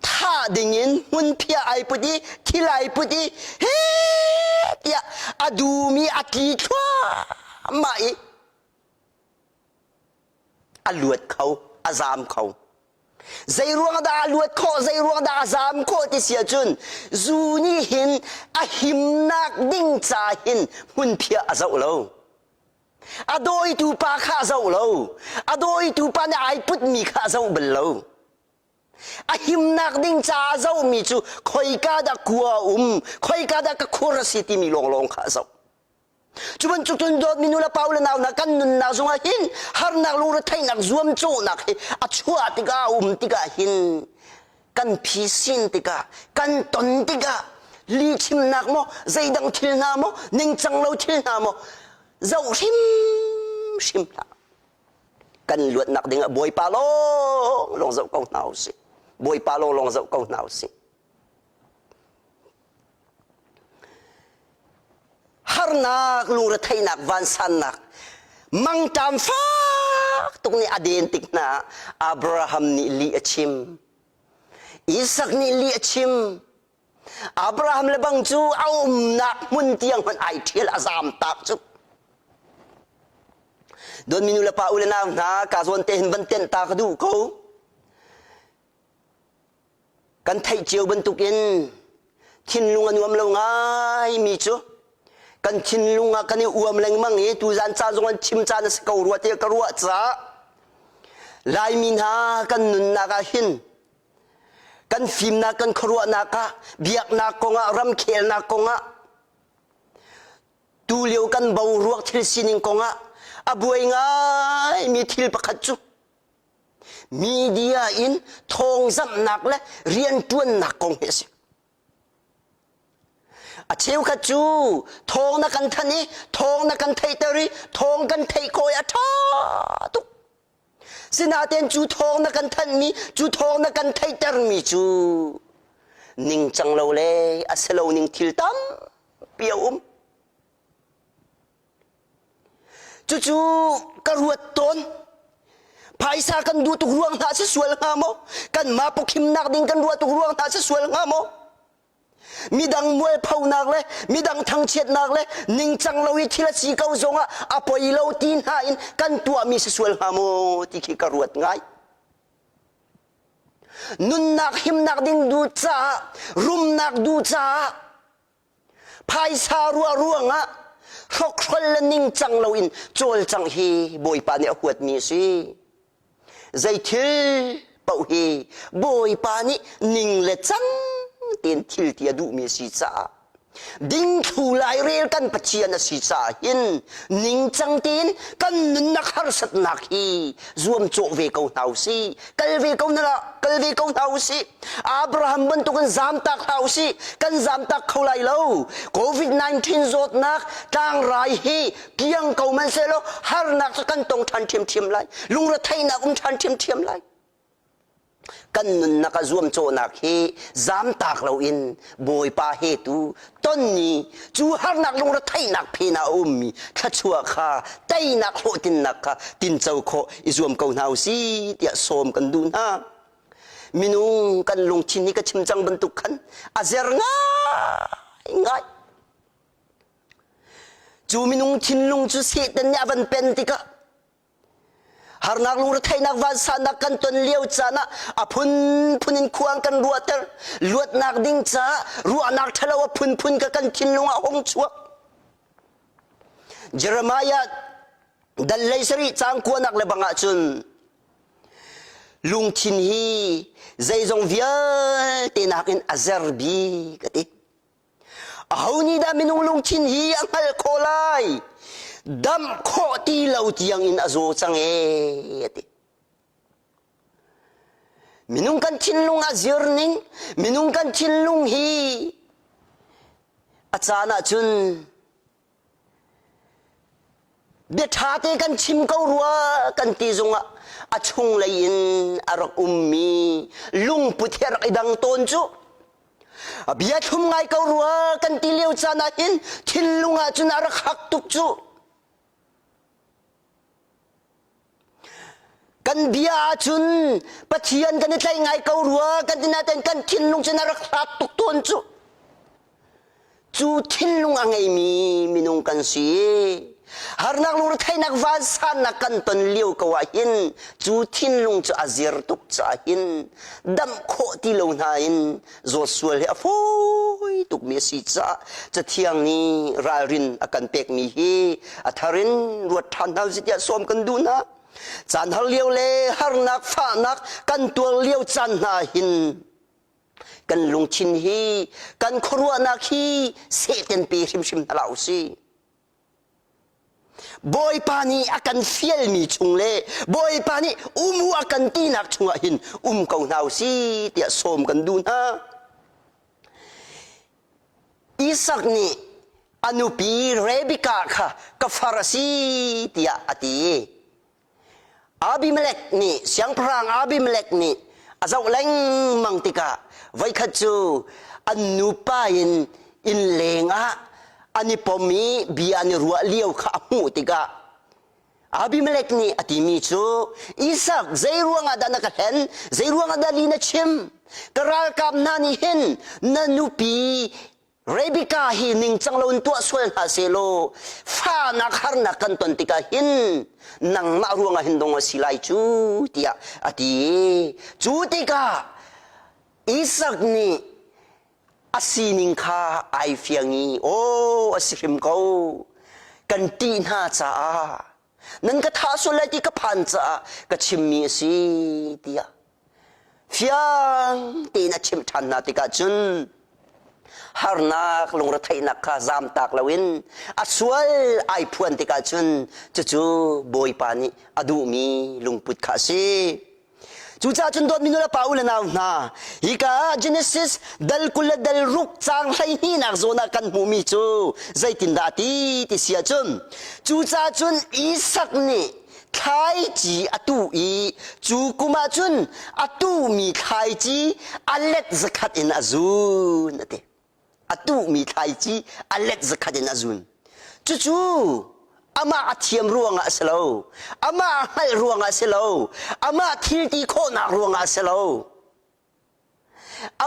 thah dingin hmunphiah ai put i thil ai put i he tiah a dum i a tli thluahmah i a luat kho a zaam kho zei ruang dah a luat khawh zei ruang dah a zaam khawh ti si ahcun zu nih hin a himnak ding ca hin hmunphiah a zoh lo a dawitu pa kha a zoh lo a dawitu pa nih ai putmi kha a zoh bal lo a himnak ding ca a zohmi cu khoika dah kua um khoika dah ka khur a si timi lawnglawng kha a zoh Cu bantuk cun dawtmi nu le pa u le nau hna kan nunnak zongah hin harnak lungretheihnak zuamcawhnak hi a chuah tikah a um tikah hin kan phisin tikah kan ton tikah lihchimnak maw zeidang thil hna maw ningcang lo thil hna maw zoh hrimhrim hlah kan luatnak dingah Bawipa lawng lawng zoh ko hna usih Bawipa lawng lawng zoh ko hna usih Harnak lungretheihnak vansannak mangṭam fak tuk nih a den tik hna ah Abraham nih lih a chim. Isak nih lih a chim. Abraham le bang cu a umnak hmun tiang hmanh ai ṭhial a zaam tak cu. Dawtmi nu le pa u le nau hna ka zawn te hin van tenh ta ka duh ko. Kan theih cio bantukin thinlung a nuam lo ngaimi cu kan thinlung ah kan i uam lengmang i tuzan ca zong an chim caan a si ko rua tiah ka ruah caah Laimi hna kan nunnak ah hin kan fimnak kan khuaruahnak ah biaknak kongah ramkhelnak kongah. Tulio kan boruak thil sining kongah a buai ngaimi thil pakhat cu media in thawngzamhnak le rianṭuannak kong hi a si. A cheukhat cu thawng na kan thanh i thawng na kan theihter i thawng kan theih khawh i a ṭha tuk. Sinain cu thawng na kan thanhmi, cu thawng na kan theihtermi cu ningcang lo le a si lo ning thil tampi a um. Cucu ka ruat tawn. Phaisa kan duh tuk ruang hna si sual hnga maw? Kanmah pawkhimnak ding kan ruah tuk ruang hna si sual hnga maw? Midang mualphonak le midang thangchiatnak le ningcang lo i thil a si ko zongah a poi lo ti hna in kan tuahmi si sual hnga maw ti khi ka ruat ngai. Nunnak himnak ding duh caah, rumnak duh caah Phaisa ruah ruangah hrokhrol le ningcang loin cawlcangh hi Bawipa nih a huatmi a si. Zei thil paoh hi Bawipa nih ning le cang tein thil ti a duhmi a si caah dingthlu lairel kan Pathian a si caah hin ningcang tein kan nunnak harsatnak hi zuamcawh ve ko hna usih kal ve ko hna kal ve ko hna usih Abraham bantukin zamtak hlah usih kan zamtak kho lai lo COVID-19 zawtnak tlangrai hi kiang ko man sehlaw harnak cu kan tong ṭhan ṭhiamṭhiam lai lungretheihnak um ṭhan ṭhiamṭhiam lai kan nunnak a zuamcawhnak hi zamtak loin Bawipa he tu tonni cu harnak lungretheihnak phen ah a ummi thluachuah kha teinak hlawhtlinnak kha tinco khawh i zuam ko hna usih tiah sawm kan duh hna. Minung kan lungthin hi ka chim cang bantuk khan a zer ngaingai. Cu minung thinlung cu Satan nih a van pen tikah harnak lungretheihnak vansannak kan ton lio caan ah a phunphun in khua an kan ruahter luatnak ding caah ruahnak ṭhalo a phunphun ka kan thinlung ah hung chuak Jeremiah dal lei sarih caang kuanak le bang ahcun lungthin hi zeizong vialte nakin a zer bik a ti Aho nih dah minung lungthin hi a hngalh khawh lai? Damh khawh ti lo tiang in a zaw cang ee, a ti. Minung kan thinlung a zir ning, minung kan thinlung hi a caan ahcun Bia ṭha te kan chim ko rua kan ti zongah a chunglei in a rak ummi lungput he a rak i dang tawn cu. A bia thlum ngai ko rua kan ti lio caan ah hin thinlung ah cun a rak hak tuk cu. Kan bia ahcun Pathian kan i tlaih ngai ko rua kan ti nain kan thinlung cun a rak hlat tuk tawn cu. Cu thinlung a ngeimi minung kan si. Harnak lungretheihnak vansannak kan ton lio ko ah hin cu thinlung cu a zir tuk caah hin damh khawh ti lo hna in zawt sual hi a fawi tukmi a si caah Cathiang nih ralrin a kan pekmi hi a thar in ruat ṭhan hna usih tiah sawm kan duh hna. Caan har lio le harnak fahnak kan tuar lio caan hna hin kan lungthin hi kan khuaruahnak hi sehten pe hrimhrim hna hlah usih. Bawipa nih a kan fialmi chung le Bawipa nih um u a kan tinak chungah hin um ko hna u si tiah sawm kan duh hna. Isak nih a nupi Rebekah kha ka far a si tiah a ti. Abimelek nih siangpahrang Abimelek nih a zoh lengmang tikah voikhat cu an nupa in innleng ah an i pom i bia an i ruah lio kha a hmuh tikah Abimelek nih a timi cu Isak zei ruangah dah na ka hlen zei ruangah dah li na chim ka ralkap hna nih hin na nupi Rebecca hi ningcang loin tuah sual hna sehlaw fahnak harnak kan ton tikah hin nangmah ruangah hin dong a si lai cu tiah a ti. Cu tikah Isak nih a sining kha ai fiang i aw a si hrim ko kan ṭih hna caah nan ka thah sual lai ti ka phan caah ka chimmi a si tiah fiang tein a chimh ṭhan hna tikah cun. Harnak lungretheihnak kha zamtak loin a sual ai phuan tikah cun cucu Bawipa nih a duhmi lungput kha a si. Cucaah cun dawtmi nu le pa u le nau hna, hika ah Genesis dal 20 le dal ruk caang 12nak zawn ah kan hmuhmi cu zeitindah a ti ti si ahcun cucaah cun Isak nih thlaici a tuh i cu kum ah cun a tuhmi thlaici a let zakhat in a zun a ti. A tuhmi thlaici a let zakhat in a zun. Cucu amah a thiam ruangah a si lo. Amah a hngalh ruangah a si lo. Amah thil ti khawhnak ruangah a si lo.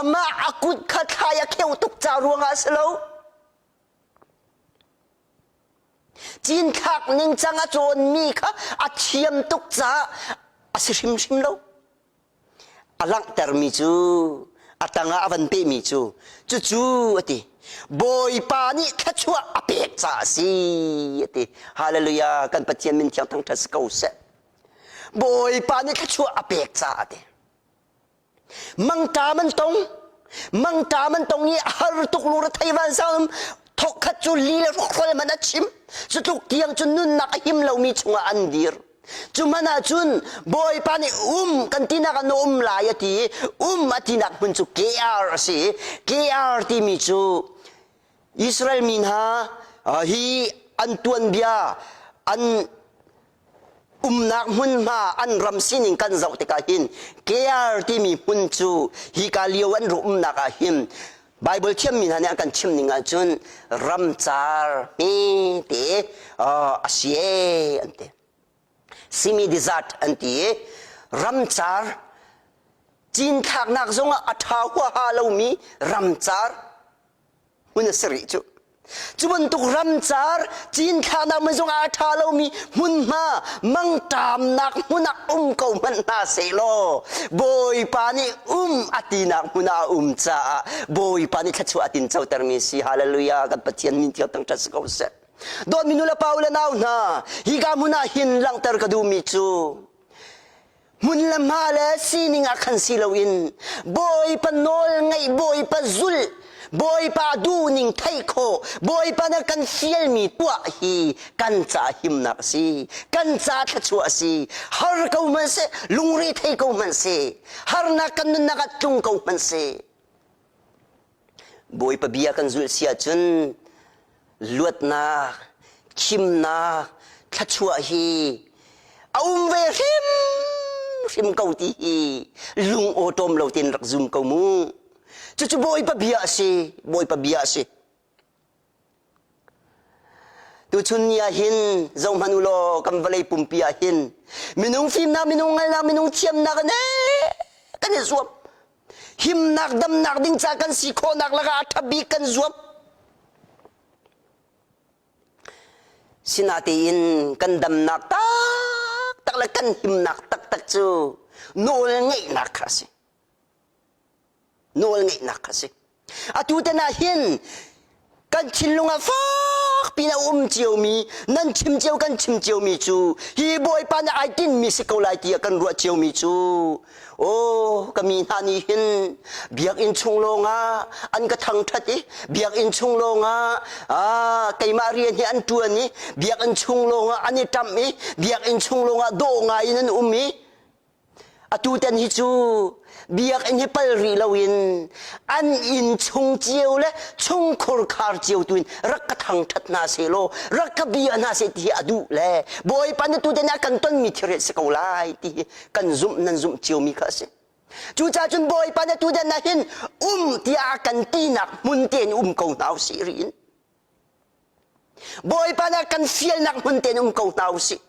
Amah a kut kha thlai a kheuh tuk ca ruangah a si lo. Cinthlak ningcang a cawnmi kha a thiam tuk caah a si hrimhrim lo. A langhtermi cu a tangah a van pehmi cu cucu a ti. Bawipa nih thluachuah a pek caah a si a ti. Hallelujah kan Pathian min thiang thangṭhat si ko seh. Bawipa nih thluachuah a pek caah a ti. Mangṭam an tong. Mangṭam an tong i a har tuk lung rethei vansang thawkkhat cu li le hrawkhrol man a chim. Cutluk tiang cun nunnak a him lomi chungah an dir. Cu hmanh ah cun Bawipa nih um kan tinak ah na um lai a ti i um a tinak hmun cu KR a si i KR timi cu Israel mi hna hi an tuanbia an umnak hmunhma an ram sining kan zoh tikah hin KR timi hmun cu hika lio an rak umnak ah hin Bible thiammi hna nih an kan chim ning ahcun ramcar hmete a si ee an ti. Simi desert an ti i ramcar cinthlaknak zongah a ṭha huaha lomi ramcar hmun a si rih cu. Cu bantuk ramcar cinthlaknak hmun zongah a ṭha lomi hmunhma mangṭamnak hmun ah um ko hmanh hna sehlaw Bawipa nih um a tinak hmun ah a um caah Bawipa nih thluachuah a tincotermi si. Hallelujah! Kan Pathian min thiang thangṭhat si ko seh. Dawtmi nu le pa u le nau hna, hika hmun ah hin langhter ka duhmi cu hmun le hma le sining ah khan si loin Bawipa nawl ngaih Bawipa zulh Bawipa duhning theih khawh Bawipa na kan fialmi tuah hi kan ca himnak a si kan ca thluachuah a si har ko hmanh seh lungre thei ko hmanh seh harnak kan nunnak ah tlung ko hmanh seh Bawipa bia kan zulh si ahcun luatnak, thimnak, thluachuah hi a um ve hrimhrim ko ti hi lung awṭawm lo tein rak zum ko mu. Cucu Bawipa bia a si, Bawipa bia a si. Tuchun ni ah hin zohhmanh u law kan vawlei pumpi ah hin minung fimnak, minung ngalnak, minung thiamnak in kan i zuam. Himnak damnak ding ca kan si khawhnak lakah a ṭha bik kan zuam. Sinatein kan damnak taktak le kan himnak taktak cu nawl ngeihnak kha a si. Nawlngeihnak kha a si. Atu tan ah hin kan thinlung ah fak pin a um ciomi nan chim cio kan chim ciomi cu hi Bawipa nih ai tinmi si ko lai tiah kan ruah ciomi cu aw ka mi hna nih hin biakinn chung lawngah an ka thangṭhat i biakinn chung lawngah ah keimah rian hi an ṭuan i biakinn chung lawngah an i ṭamh i biakinn chung lawngah dawh ngai in an um i Atu tan hi cu biakinn hi pal rih loin an inn chung cio le chungkhur khar cio tu in rak ka thangṭhat hna sehlaw rak ka bia hna seh ti hi a duh le Bawipa na tu tan ah kan tonmi thil si ko lai ti hi kan zumh nan zumh ciomi kha a si. Cucaah cun Bawipa na tu tan ah hin um tiah a kan tinak hmun tein um ko hna usih rih in. Bawipa nih kan fialnak hmun tein um ko hna usih.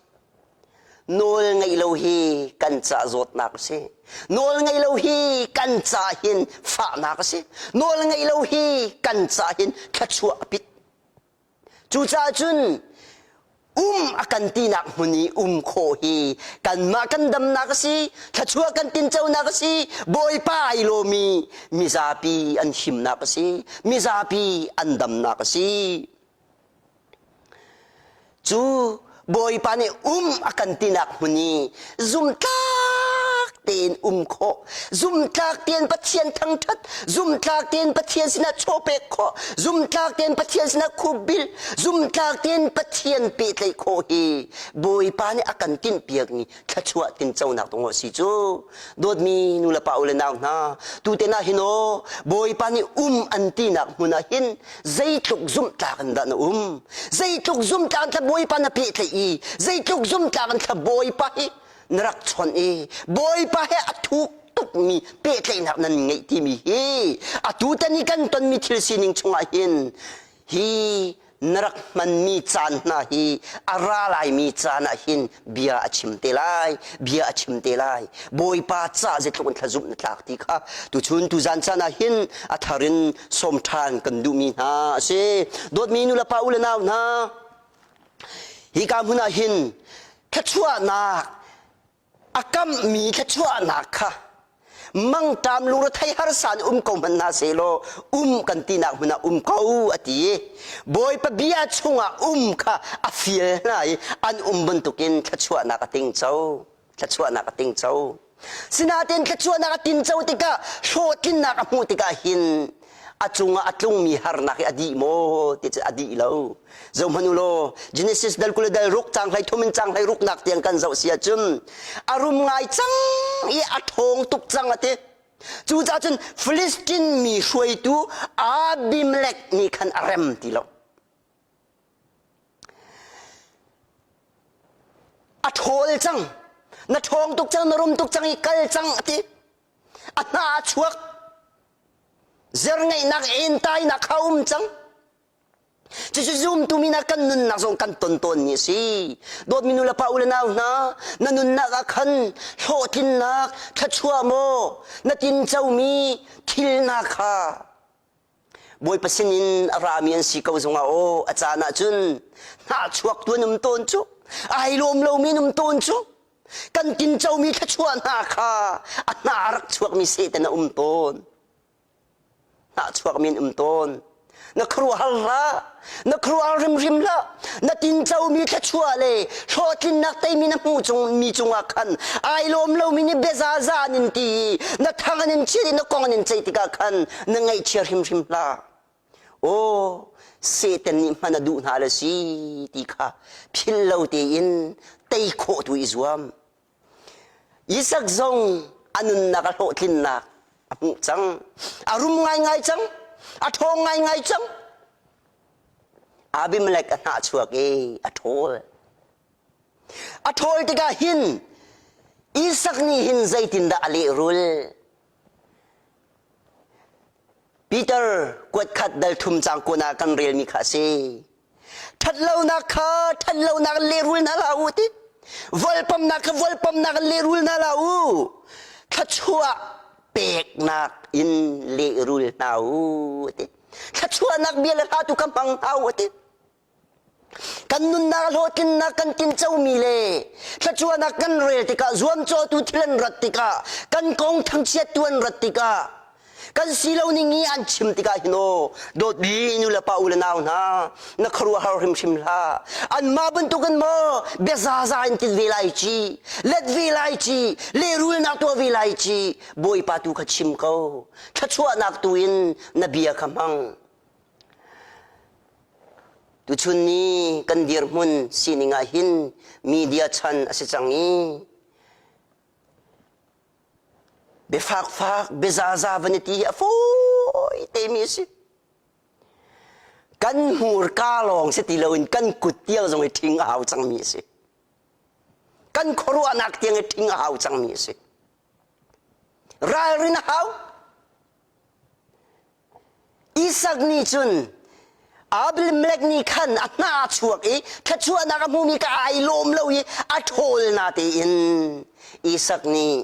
Nawl ngeih lo hi kan ca zawtnak a si. Nawl ngeih lo hi kan ca hin fahnak a si. Nawl ngeih lo hi kan ca hin thluachuah a pit. Cucaah cun um a kan tinak hmun i um khawh hi kanmah kan damnak a si, thluachuah kan tinconak a si, Bawipa ai lawmi mizapi an himnak a si, mizapi an damnak a si. Cu Bawipa nih um a kan tinak hmun i zumtlak. tein um khawh, zumtlak tein Pathian thangṭhat, zumtlak tein Pathian sinah chaw pek khawh, zumtlak tein Pathian sinah khupbil, zumtlak tein Pathian pehtlaih khawh hi Bawipa nih a kan tinhpiakmi thluachuah tinconak dong a si cu. Dawtmi nu le pa u le nau hna, tuten ah hin aw Bawipa nih um an tinak hmun ah hin zeitluk zumhtlak in dah na um? Zeitluk zumhtlak in thla Bawipa na pehtlaih i zeitluk zumhtlak in thla Bawipa hi na rak chawnh i Bawipa he a thuk tukmi pehtlaihnak nan ngeih timi hi atu tan i kan tonmi thil sining chungah hin hi na rak hmanmi caan hna hi a ra laimi caan ah hin bia a chim te lai bia a chim te lai Bawipa ca zeitluk in thlazumh na tlak ti kha tuchun tuzan caan ah hin a thar in sawm ṭhan kan duhmi hna a si dawtmi nu le pa u le nau hna hika hmun ah hin thluachuahnak a kamhmi thluachuahnak kha mangṭam lungrethei harsa in um ko hmanh hna sehlaw um kan tinak hmun ah um ko a ti i Bawipa bia chungah um kha a fial hna i an um bantukin thluachuahnak a tingco thluachuahnak a tingco sinain thluachuahnak a tinco tikah hlawhtlinnak a hmuh tikah hin a cungah a tlungmi harnak hi a dih maw ti cu a dih lo zohhmanh u law Genesis dal 20 le dal ruk cang hlei thum in cang hlei ruknak tiang kan zoh si ahcun a rum ngai cang i a ṭhawng tuk cang a ti cucaah cun Philistine mi hruaitu Abimelech nih khan a rem ti lo a ṭhawl cang na ṭhawng tuk cang na rum tuk cang i kal cang a ti a hna a chuak Zerngeihnak entainak kha um cang. Cucu zumtu mi hna kan nunnak zong kan ton tawnmi a si. Dawtmi nu le pa u le nau hna, na nunnak ah khan hlawhtlinnak, thluachuah maw na tincomi thil hna kha Bawipa sinin a rami an si ko zongah aw a caan ahcun hnahchuak tu an um tawn cu, ai lawm lomi an um tawn cu. Kan tincomi thluachuah hna kha a hna a rak chuakmi Satan a um tawn. Hnahchuakmi an um tawn. Na khuaruahhar hlah. Na khuaruahhar hrimhrim hlah. Na tincomi thluachuah le hlawhtlinnak teimi na hmuh cung mi cungah khan ai lawm lomi nih biazaza an in ti i na thang an in chiat i na kong an in ceih tikah khan na ngaihchia hrimhrim hlah. Aw, Satan nih hman a duh hna le si ti kha philh lo tein tei khawh tu i zuam. Isak zong a nunnak a hlawhtlinnak a hmuh cang. A rum ngaingai cang. A ṭhawng ngaingai cang. Abimelech a hnah chuak i a ṭhawl. A ṭhawl tikah hin Isak nih hin zeitindah a lehrul? Peter kuatkhat dal thum cang kun ah kan relmi kha a si. Ṭhatlonak kha ṭhatlonak in lehrul hna hlah u ti. Volpamnak kha volpamnak in lehrul hna hlah u. Thluachuah peknak in lehrul hna u ti. Thluachuahnak bia le hla tu kha hmang hna u ti. Kan nunnak hlawhtlinnak kan tincomi le thluachuahnak kan rel tikah zuamcawhtu thil an rat tikah kan kong thangchiattu an rat tikah kan si lo ning i an chim tikah hin aw dawtmi nu le pa u le nau hna na khuaruahhar hrimhrim hlah anmah bantukin maw biazaza in til ve lai ci let ve lai ci lehrulnak tuah ve lai ci Bawipa tu kha chim ko thluachuahnak tu in na bia kha hmang Tuchun ni kan dirhmun sining ah hin media chan a si cang i biafakfak biazaza van i ti hi a fawi temi a si. Kan hmurka lawng si ti loin kan kut tiang zong i ṭhing a hau cangmi a si. Kan khuaruahnak tiang i ṭhing a hau cangmi a si. Ralrin a hau. Isak nih cun Abimelek nih khan a hna a chuak i thluachuahnak a hmumi ka ai lawm lo i a ṭhawl na tein Isak nih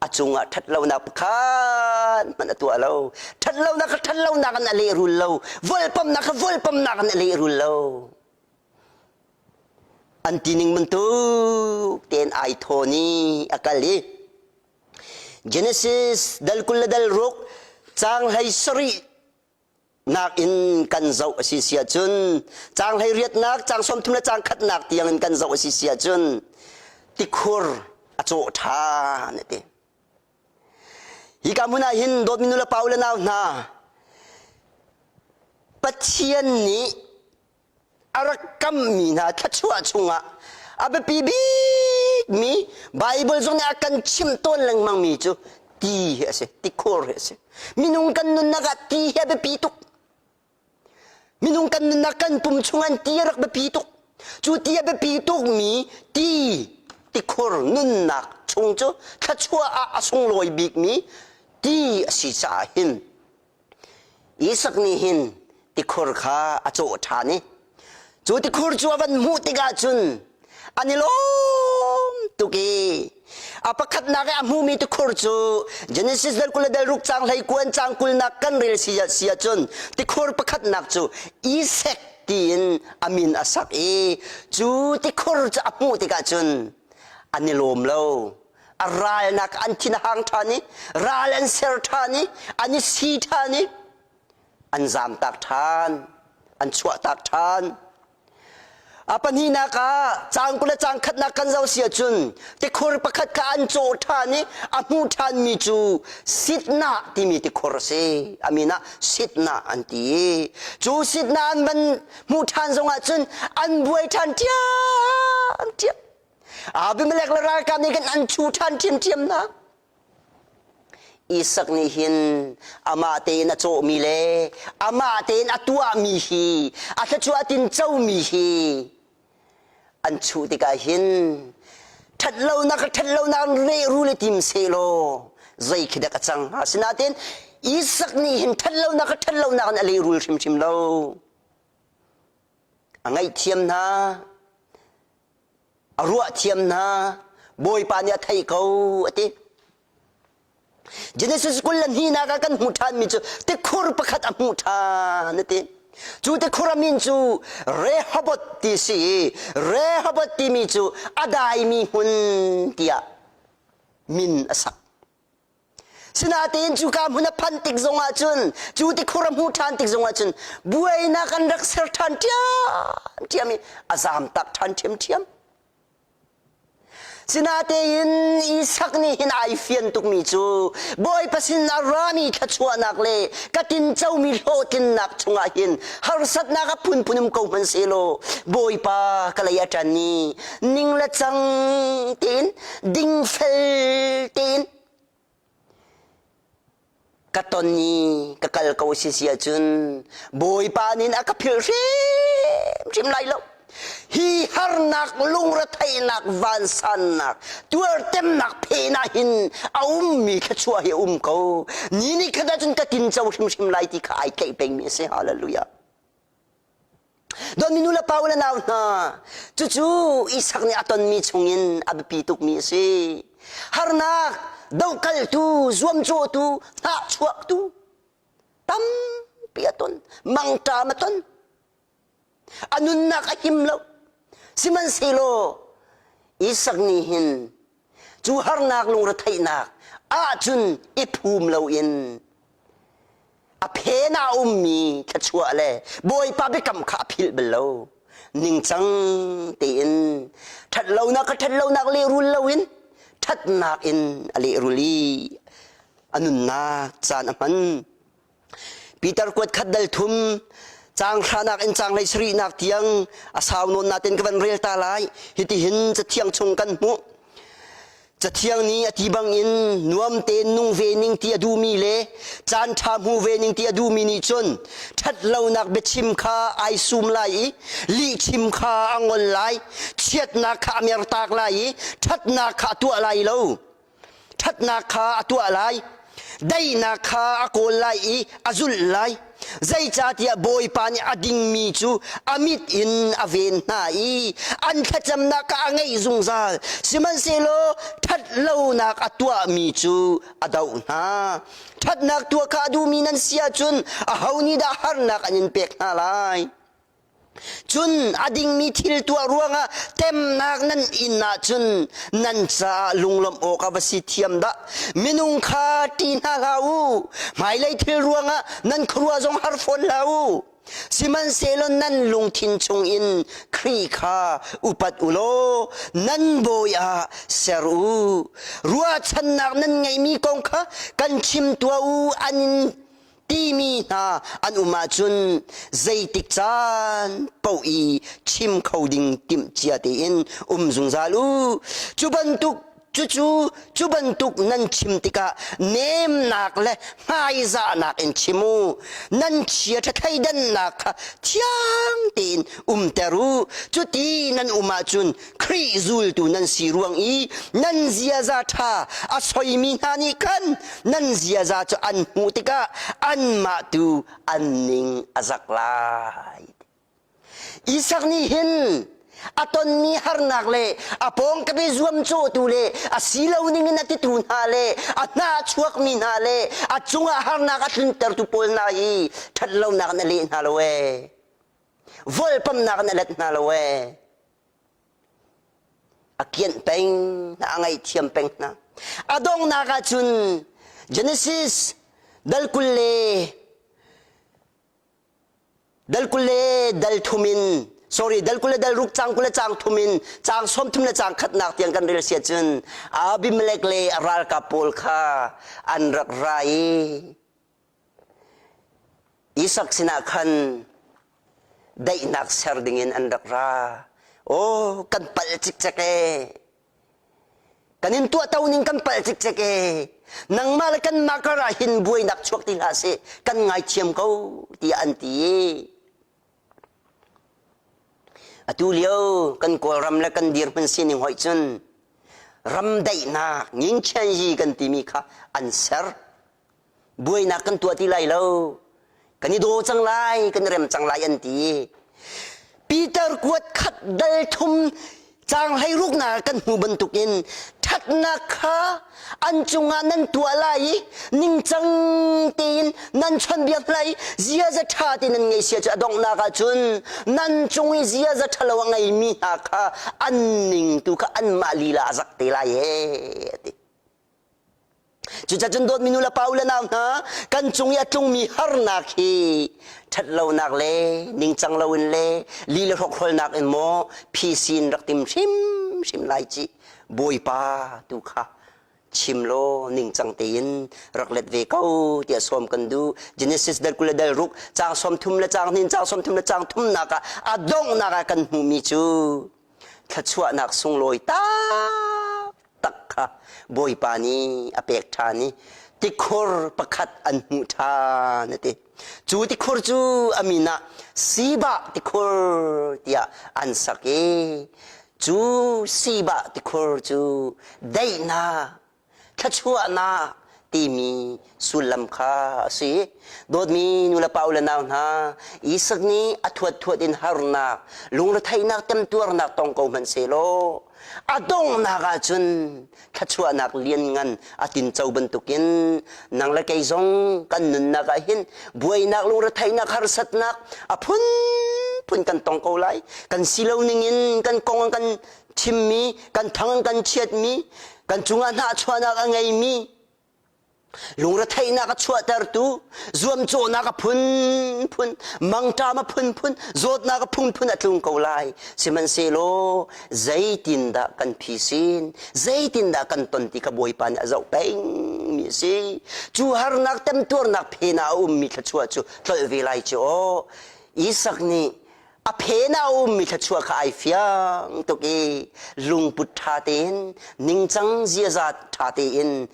a cungah ṭhatlonak pakhat hmanh a tuah lo. Ṭhatlonak kha ṭhatlonak in a lehrul lo. Volpamnak kha volpamnak in a lehrul lo. An tining bantuk tein ai thawn i a kal i Genesis dal 20 le dal ruk caang 17 nak in kan zoh a si si ahcun caang hleiriatnak caang 30 le caang khatnak tiang in kan zoh a si si ahcun tikhur a cawh ṭhan a ti. Hika hmun ah hin dawtmi nu le pa u le nau hna, Pathian nih a rak kammi hna thluachuah chungah a biapi bikmi Baibal zong nih a kan chimh tawn lengmangmi cu ti hi a si, tikhur hi a si. Minung kan nunnak ah ti hi a biapi tuk. Minung kan nunnak kan pum chung an ti a rak biapi tuk. Cu ti a biapi tukmi ti tikhur nunnak chung cu thluachuah ah a sunglawi bikmi ti a si caah hin Isak nih hin tikhur kha a cawh ṭhan i cu tikhur cu a van hmuh tikah cun an i lawm tuk i a pakhatnak i a hmumi tikhur cu Genesis dal 20 le dal ruk cang hlei kuan cang kulnak kan rel si si ahcun tikhur pakhatnak cu Isek tiin a min a sak i cu tikhur cu a hmuh tikah cun an i lawm lo. A ralnak an thin a hang ṭhan i ral an ser ṭhan i an i si ṭhan i an zamtak ṭhan, an chuahtak ṭhan. A pahnihnak ah caang 20 le caang khatnak kan zoh si ahcun tikhur pakhat kha an cawh ṭhan i a hmuh ṭhanmi cu sitnah timi tikhur a si. A min ah sitnah an ti i cu sitnah an van hmuh ṭhan zongah cun an buai ṭhan ṭhiamṭhiam. Abimelek le ralkap nih khan an chu ṭhan ṭhiamṭhiam hna. Isak nih hin amah tein a cawhmi le amah tein a tuahmi hi a thluachuah tincomi hi an chuh tikah hin ṭhatlonak ṭhatlonak lehrul i tim sehlaw zei khi dah ka cang hnga? Asinain Isak nih hin ṭhatlonak ṭhatlonak in a lehrul hrimhrim lo. A ngaihthiam hna. A ruah thiam hna. Bawipa nih a theih ko a ti. Genesis 22 ah kan hmuh ṭhanmi cu tikhur pakhat a hmuh ṭhan a ti. Cu tikhur a min cu Rehoboth ti si i Rehoboth timi cu a daimi hmun tiah min a sak. Sinain cuka hmun a phanh tik zongah cun cu tikhur a hmuh ṭhan tik zongah cun buainak an rak ser ṭhan ṭhiamṭhiam i a zamtak ṭhan ṭhiamṭhiam. Sinatein Isak nih hin ai fian tukmi cu Bawipa sin a rami thluachuahnak le ka tincomi hlawhtlinnak chungah hin harsatnak a phunphun um ko hmanhsehlaw Bawipa ka lei a ṭan i ning le cang tein dingfel tein ka ton i ka kal ko si si ahcun Bawipa nih a ka philh hrimhrim lai lo. Hi harnak lungretheihnak vansannak tuartemnak phen ah hin a ummi thluachuah hi a um ko. Ni nih khat ahcun ka tinco hrimhrim lai ti kha ai tlaih pengmi a si. Hallelujah. Dawtmi nu le pa u le nau hna, cucu Isak nih a tonmi chungin a biapi tukmi a si. Harnak, dohkaltu, zuamcawhtu, hnahchuaktu tampi a ton, mangṭam a ton. A nunnak a him lo. Sihmanhsehlaw Isak nih hin cu harnak lungretheihnak ahcun i phum loin a phen ah a ummi thluachuah le Bawipa biakam kha a philh bal lo. Ningcang tein ṭhatlonak kha ṭhatlonak lehrul loin ṭhatnak in a lehrul i a nunnak caan a hman. Peter kuat khat dal thum caang hranak in caang hlei sarihnak tiang a sau nawn natin ka van rel ta lai. Hitihin cathiang chung kan hmuh. Cathiang nih a ti bangin nuam tein nung ve ning ti a duhmi le caan ṭha hmu ve ning ti a duhmi nih cun ṭhatlonak biachim kha ai sum lai i lihchim kha a ngol lai, chiatnak kha a mertak lai i ṭhatnak kha a tuah lai lo. Ṭhatnak kha a tuah lai, daihnak kha a kawl lai i a zulh lai. Zeicahtiah Bawipa nih a dingmi cu a mit in a ven hna i an thlacamnak kha a ngaih zungzal. Sihmanhsehlaw ṭhatlonak a tuahmi cu a doh hna. Ṭhatnak tuah kha a duhmi nan si ahcun aho nih dah harnak an in pek hna lai? Cun a dingmi thil tuah ruangah temnak nan in ahcun nan caah lunglawmh awk a va si thiam dah. Minung kha ṭih hna hlah u. Hmailei thil ruangah nan khuaruah zong har fawn hlah u. Sihmanhsehlaw nan lungthin chungin Khrih kha upat u law nan bawi ah ser u. Ruahchannak nan ngeihmi kong kha kan chim tuah u an in timi hna an um ahcun zeitik caan paoh i chim kho ding timhcia tein um zungzal u. Cu bantuk Cucu cu bantuk nan chim tikah nemnak le hmaizahnak in chim u. Nan chiaṭha thleidannak kha thiang tein umter u. Cuti nan um ahcun Khrih zultu nan si ruang i nan ziaza ṭha a soimi hna nih khan nan ziaza cu an hmuh tikah anmah tu an ning a zak lai. Isak nih hin a tonmi harnak le a pawngkam i zuamcawhtu le a si lo ningin a titu hna le a hnahchuakmi hna le a cungah harnak a tluntertu pawl hna hi ṭhatlonak in a leh hna lo ee. Volpamnak in a let hna lo ee. A kianh peng hna, a ngaihthiam peng hna. A donghnak ah cun Genesis dal 20 le Dal 20 le dal thum in sorry dal 20 le dal ruk cang 20 le cang thum in cang 30 le cang khatnak tiang kan rel sia cun Abimelech le a ralkap pawl kha an rak ra i Isak sinah khan daihnak ser dingin an rak ra. Oh, kan palh cikcek ee. Kan in tuahto ning kan palh cikcek ee. Nangmah le kanmah kar ah hin buainak chuak ti hlah seh, kan ngaithiam ko tiah an ti i atu lio kan Kawlram le kan dirhmun sining hoih cun ram daihnak Ngingchianyi kan timi kha an ser. Buainak kan tuah ti lai lo. Kan i daw cang lai, kan i rem cang lai an ti. Peter kuat khat dal thum caang hleiruknak kan hmu bantukin ṭhatnak kha an cungah nan tuah lai i ningcang tein nan chawnhbiak lai i ziaza ṭha tein nan ngei sia cu a donghnak ah cun nan cung i ziaza ṭhalo a ngeimi hna kha an ning tu kha anmah lila a zak te lai ee a ti. Cucacun dawtmi nu le pa u le nau hna, kan cung i a tlungmi harnak hi ṭhatlonak le ningcang loin le li le hrokhrolnak in maw phisin rak tim hrimhrim lai cih. Bawipa tu kha chim law ningcang tein rak let ve ko tiah sawm kan duh. Genesis dal 20 le dal ruk caang 30 le caang hnin caang 30 le caang thumnak ah a donghnak ah kan hmuhmi cu thluachuahnak sunglawi taktak kha Bawipa nih a pek ṭhan i tikhur pakhat an hmuh ṭhan a ti. Cu tikhur cu a min ah Sibah tikhur tiah an sak i cu Sibah tikhur cu daihnak thluachuahnak timi sullam kha a si. Dawtmi nulepa u le nau hna, Isak nih a thuat-thuat in harnak, lungretheihnak, temtuarnak tong ko hmanh sehlaw, a donghnak ahcun thluachuahnak lianngan a tinco bantukin nang le kei zong kan nunnak ah hin buainak, lungretheihnak, harsatnak a phunphun kan tong ko lai. Kan si lo ningin kan kong an kan chimmi, kan thang an kan chiatmi, kan cungah hnahchuahnak a ngeimi, lungretheihnak a chuahtertu, zuamcawhnak a phunphun, mangṭam a phunphun, zawtnak a phunphun a tlung ko lai. Sihmanhsehlaw zeitindah kan phisin, zeitindah kan ton ti kha Bawipa nih a zoh pengmi a si. Cu harnak temtuarnak phen ah a ummi thluachuah cu tlolh ve lai cu aw. Isak nih a phen ah a ummi thluachuah kha ai fiang tuk i lungput ṭha tein ningcang ziaza ṭha tein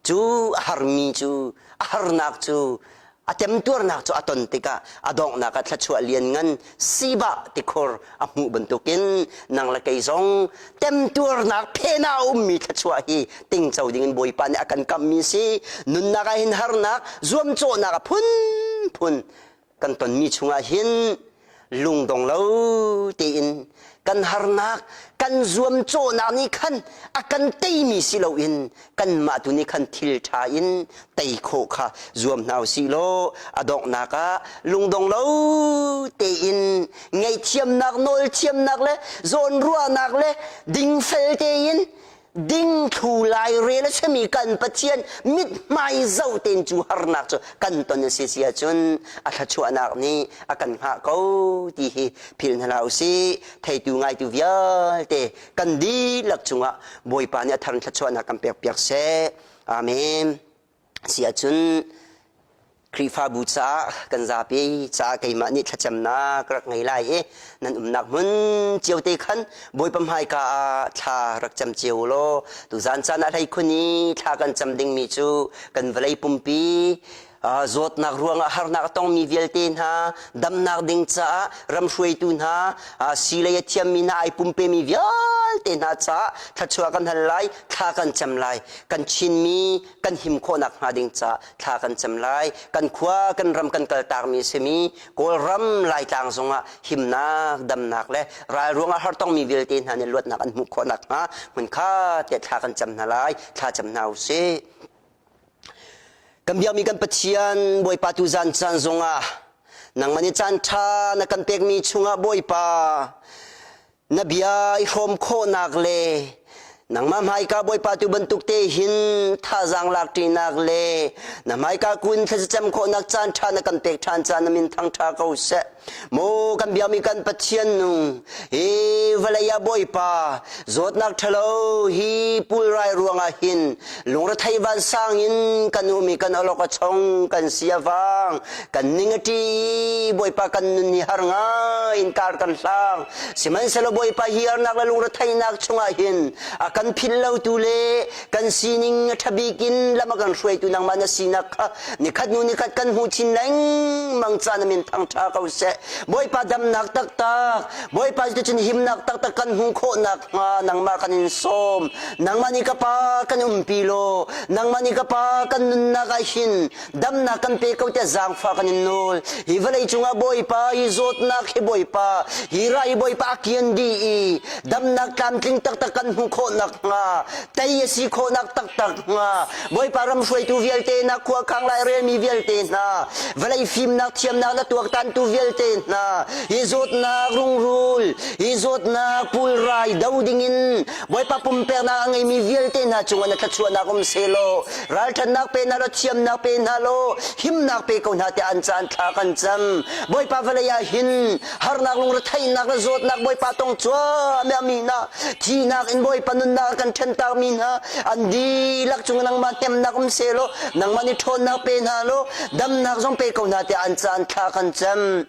cu a harmi cu a harnak cu a temtuarnak cu a ton tikah a donghnak ah thluachuah lianngan sibah tikhor a hmuh bantukin nang le kei zong temtuarnak phen ah a ummi thluachuah hi tingco dingin Bawipa nih a kan kamhmi si nunnak ah hin harnak zuamcawhnak a phunphun kan tonmi chungah hin lungdong lo tein kan harnak kan zuamcawhnak nih khan a kan teimi si loin kanmah tu nih khan thil ṭha in tei khawh kha zuam hna usih law a donghnak ah lungdong lo tein ngaihthiamnak nawlthiamnak le zawnruahnak le dingfel tein. Dingthlu lairel a simi kan Pathian mithmai zoh tein cu harnak cu kan ton a si si ahcun a thluachuahnak nih a kan hngah ko ti hi philh hna hlah usih. Theitu ngaitu vialte kan dihlak cungah Bawipa nih a thar in thluachuahnak kan pekpiak seh. Amen. Si ahcun Khrihfabu caah kan zapi caah keimah nih thlacamnak rak ngei lai i nan umnak hmun cio te khan Bawipa hmaika ah thla rak cam cio u law tuzan caan ah hleikhun i thla kan cam dingmi cu kan vawlei pumpi zawtnak ruangah harnak a tongmi vialte hna damnak ding caah ram hruaitu hna silei a thiammi hna ai pumpemi vialte hna caah thluachuah kan hal lai thla kan cam lai kan Chinmi kan him khawhnak hnga ding caah thla kan cam lai. Kan khua, kan ram kan kaltakmi simi Kawlram Laitlang zongah himnak, damnak le ral ruangah hartongmi vialte hna nih luatnak an hmuh khawh nakhnga hmunkhat te thla kan cam hna lai. Thla cam hna u sih. Kan biakmi kan Pathian Bawipa tu zan caan zongah nangmah nih caan ṭha na kan pekmi chungah Bawipa Na bia i hrawm khawhnak le nangmah hmaika Bawipa tu bantuk te hin thazaang lak ṭinak le na hmaika kun thlacam khawhnak caan ṭha na kan pek ṭhan caan na min thangṭha ko seh. Maw kan biakmi kan Pathian nung hi vawlei ah Bawipa zawtnak ṭhalo hi pulrai ruangah hin lungrethei vansang in kan um i kan awlok a chong kan si a vang kan ning a ṭi i Bawipa kan nun hi har ngai in kar kan hlang Sihmanhsehlaw Bawipa hi arnak le lungretheihnak chungah hin a kan philh lotu le kan sining a ṭha bik in lam a kan hruaitu nangmah na sinak kha nikhat hnu nikhat kan hmuh chin lengmang caan min thangṭha ko seh. Bawipa damnak taktak, Bawipa cuticun himnak taktak kan hmuh khawh nakhnga nangmah kan in sawm. Nangmah nih ka pa kan umpi law, nangmah nih ka pa kan nunnak ah hin damnak kan pe ko tiah zaangfah kan in nawl. Hi vawlei cungah Bawipa, hi zawtnak hi Bawipa, hi rai Bawipa a kian dih i damnak tlamtling taktak kan hmuh khawh nakhnga, tei a si khawhnak taktak hnga, Bawipa ram hruaitu vialte hna, khuakhang lairelmi vialte hna, vawlei fimnak thiamnak na tuaktantu vialte hna, hi zawtnak rungrul, hi zawtnak pulrai do dingin Bawipa pumpeknak a ngeimi vialte hna cungah na thluachuahnak um sehlaw, ralṭhatnak pe hna law thiamnak pe hna law himnak pe ko hna tiah an caan thla kan cam. Bawipa vawlei ah hin harnak lungretheihnak le zawtnak Bawipa tong cuahmah mi hna thihnak in Bawipa nunnak a kan ṭhentakmi hna an dihlak cung nangmah hnemnak um sehlaw nangmah nih ṭhawnnak pe hna law damnak zong pe ko hna tiah an caan thla kan cam.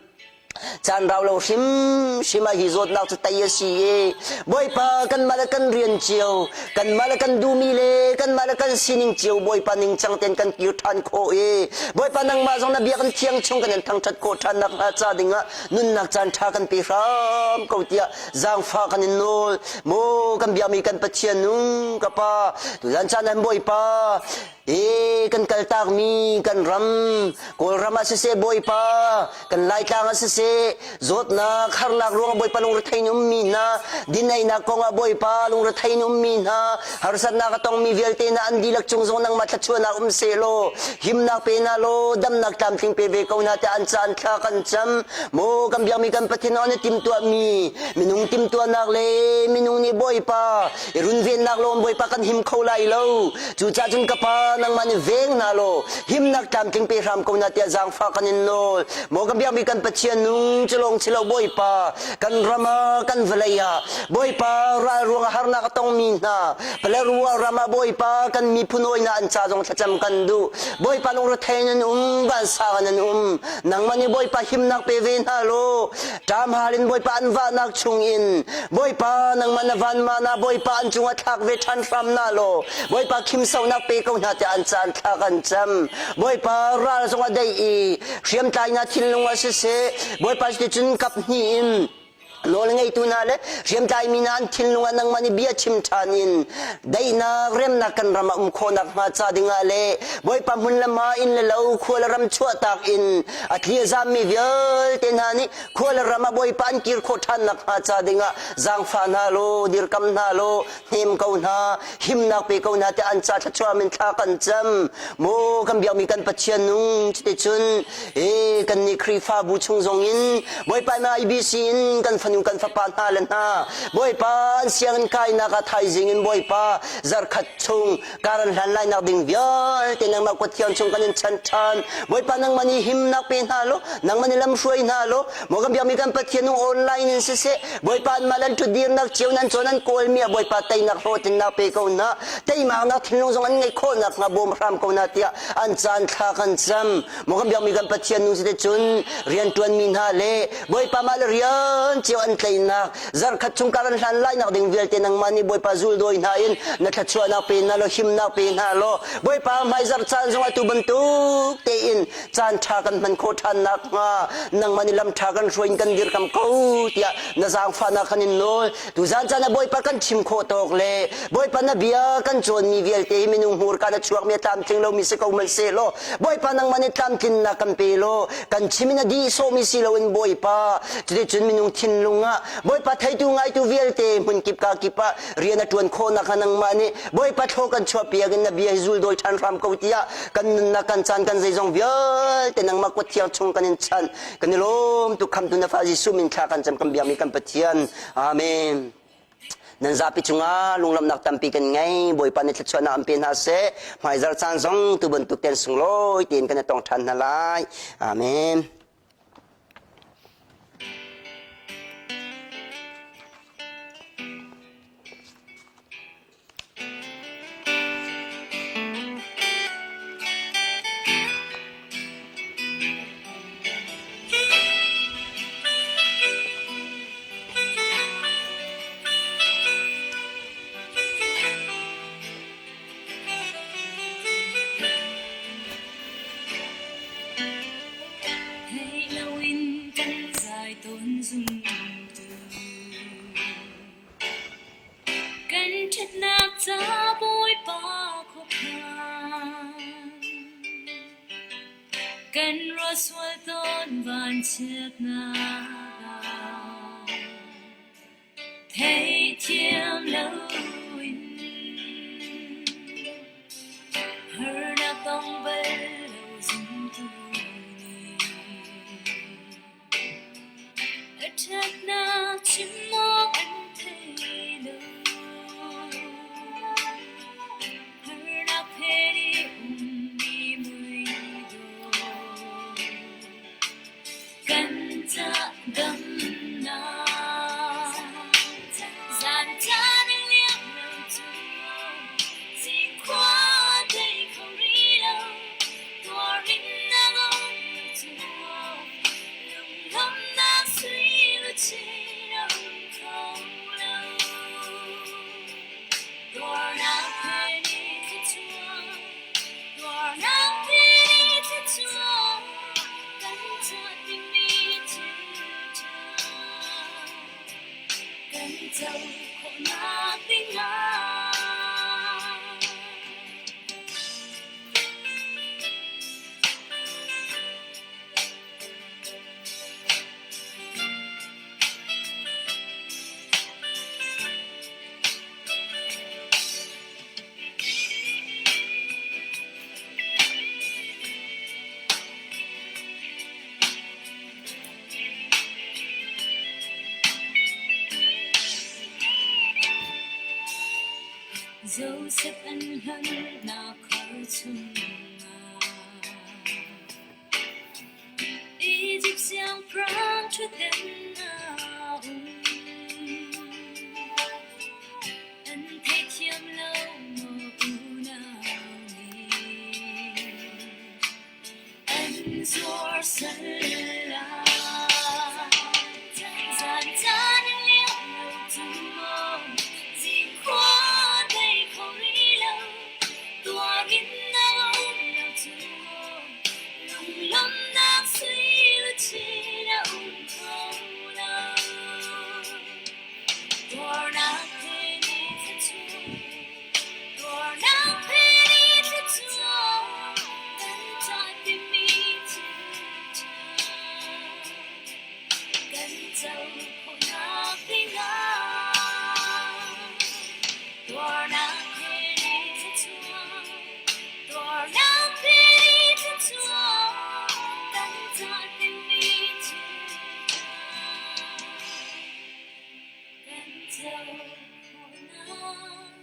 Caan rau lo hrimhrim ah hi zawtnak cu tei a si i Bawipa kanmah le kan rian cio, kanmah le kan duhmi le kanmah le kan sining cio Bawipa ningcang tein kan kir ṭhan khawh i Bawipa nangmah zong na biakinn thiang chung kan in thangṭhat khawh ṭhan nakhnga ca dingah nunnak caan ṭha kan pe hram ko tiah zaangfah kan in nawl. Maw kan biakmi kan Pathian nung ka Pa, tuzan caan ah Bawipa e kan kaltakmi kan ram Kawlram ah siseh Bawipa kan Laitlang ah siseh zawtnak harnak ruangah Bawipa lungrethei in ummi hna dineinak kongah Bawipa lungrethei in ummi hna harsatnak a tongmi vialte hna an dihlak cung zong nangmah thluachuahnak um sehlaw himnak pe hna law damnak tlamtling pe ve ko hna tiah an caan thla kan cam maw kan biakmi kan Pathian an i timtuahmi minung timtuahnak le minung nih Bawipa i runvennak lawm Bawipa kan him kho lai lo Cucaah cun ka pa nangmah nih veng hna law himnak tlamtling pe hram ko hna tiah zaangfah kan in nawl. Maw kan biakmi kan Pathian nung culawng si lo Bawipa kan ram ah kan vawlei ah Bawipa ral ruangah harnak a tongmi hna Palerua ram ah Bawipa kan miphun hawi hna an ca zong thlacam kan duh. Bawipa lungrethei in an um vansang in an um. Nangmah nih Bawipa himnak pe ve hna law Ṭam hal in Bawipa an vahnak chungin Bawipa nangmah na vanmah na Bawipa an cungah thlak ve ṭhan hram na law Bawipa khimsonak pe ko hna tiah an caan thla kan cam. Bawipa ral zong a deih i hriamtlai hna thinlung ah siseh Bawipa cuticun kap hnih in nawl ngeitu hna le hriamtlai mi hna an thinlung ah nangmah nih bia chim ṭhan in daihnak remnak kan ram ah um khawhnak hnga ca dingah le Bawipa hmun le hma inn le lo khua le ram chuahtak in a thli a zammi vialte hna nih khua le ram ah Bawipa an kir khawh ṭhan nakhnga ca dingah zaangfah hna law dirkam hna law hnem ko hna himnak pe ko hna tiah an ca thluachuah min thla kan cam maw kan biakmi kan Pathian nung cuticun e kannih Khrihfabu chung zongin Bawipa na IBC in kan fanu. nu kan fapa hna le hna Bawipa an sianginn kainak ah thaizing in Bawipa zarkhat chung kar an hlan lainak ding vialte nangmah kut thiang chung kan in chan ṭhan. Bawipa nangmah nih himnak pe hna law nangmah nih lamhruai hna law maw kan biakmi kan Pathian nung online in siseh Bawipa anmah lan ṭhutdirnak cio nan cawn an kawlmi ah Bawipa teinak hlawhtlinnak pe ko hna. Teimaknak thinlung zong an ngeih khawh nakhnga bawm hram ko hna tiah an caan thla kan cam. Maw kan biakmi kan Pathian nu site cun rianṭuanmi hna le Bawipa mah le rian cio an tleinak zarkhat chung kar an hlan lainak ding vialte nangmah nih Bawipa zuldawi hna in na thluachuahnak pe hna law himnak pe hna law Bawipa hmaizarh caan zong atu bantuk tein caan ṭha kan hman khawh ṭhan nakhnga nangmah nih lam ṭha kan hruai in kan dirkam ko tiah na zaangfahnak kan in nawl. Tuzaan caan ah Bawipa kan chim khawh tawk le Bawipa na bia kan cawnmi vialte hi minung hmurka na chuakmi a tlamtling lomi si ko hmanhsehlaw Bawipa nangmah nih tlamtlinnak kan pe law kan chim in a dih sawhmi si loin Bawipa cuticun minung thinlung ah Bawipa theitu ngaitu vialte hmun kip ka kip ah rian a ṭuan khawh nakhnga nangmah nih Bawipa thlaw kan chuahpiak in na bia hi zul dawi ṭhan hram ko tiah kan nunnak kan caan kan zeizong vialte nangmah kut thiang chung kan in chanh kan i lawm tuk khamtu na fa Jesuh min thla kan cam kan biakmi kan Pathian. Amen. Nan zapi cungah lunglawmhnak tampi kan ngei. Bawipa nih thluachuahnak an pe hna seh. Hmaizarh caan zong tu bantuk ten sunglawi tein kan i tong ṭhan hna lai. Amen. Thei loin kan zai tawn zungtu. Kan ṭhatnak ca Bawipa khuakhan. Kan ruah sual tawn vanchiatnak ah theithiam loin harnak tong bal lo zumtu nih a ṭhatnak chim awk an thei lo. Harnak phen i ummi mui dawh kan cah damnak zan caan in liam lo cu cinkhua thei kho rih lo tuar in na ngol lo cu lunglawmhnak sui luchin a um kho lo. Tuarnak he ni thluachuah, tuarnak he ni thluachuah, kan tuah dingmi thil ṭha. Kan co khawhnak dingah. Joseph an hlannak khar chungah Izipt siangpahrang ṭhutden ah um. An theithiam lo maw unau nih an zuar sal lai. Zan caan in liam lo cu maw zingkhua dei kho rih lo tuar in na um lo cu maw Lunglawmhnak sui luchin a um kho lo. Tuarnak he ni thluachuah, tuarnak he ni thluachuah, kan tuah timi thil ṭha. Kan co khawhnak dingah tuarnak he ni thluachuah, tuarnak he ni thluachuah, kan tuah timi thil ṭha. Khawhnak.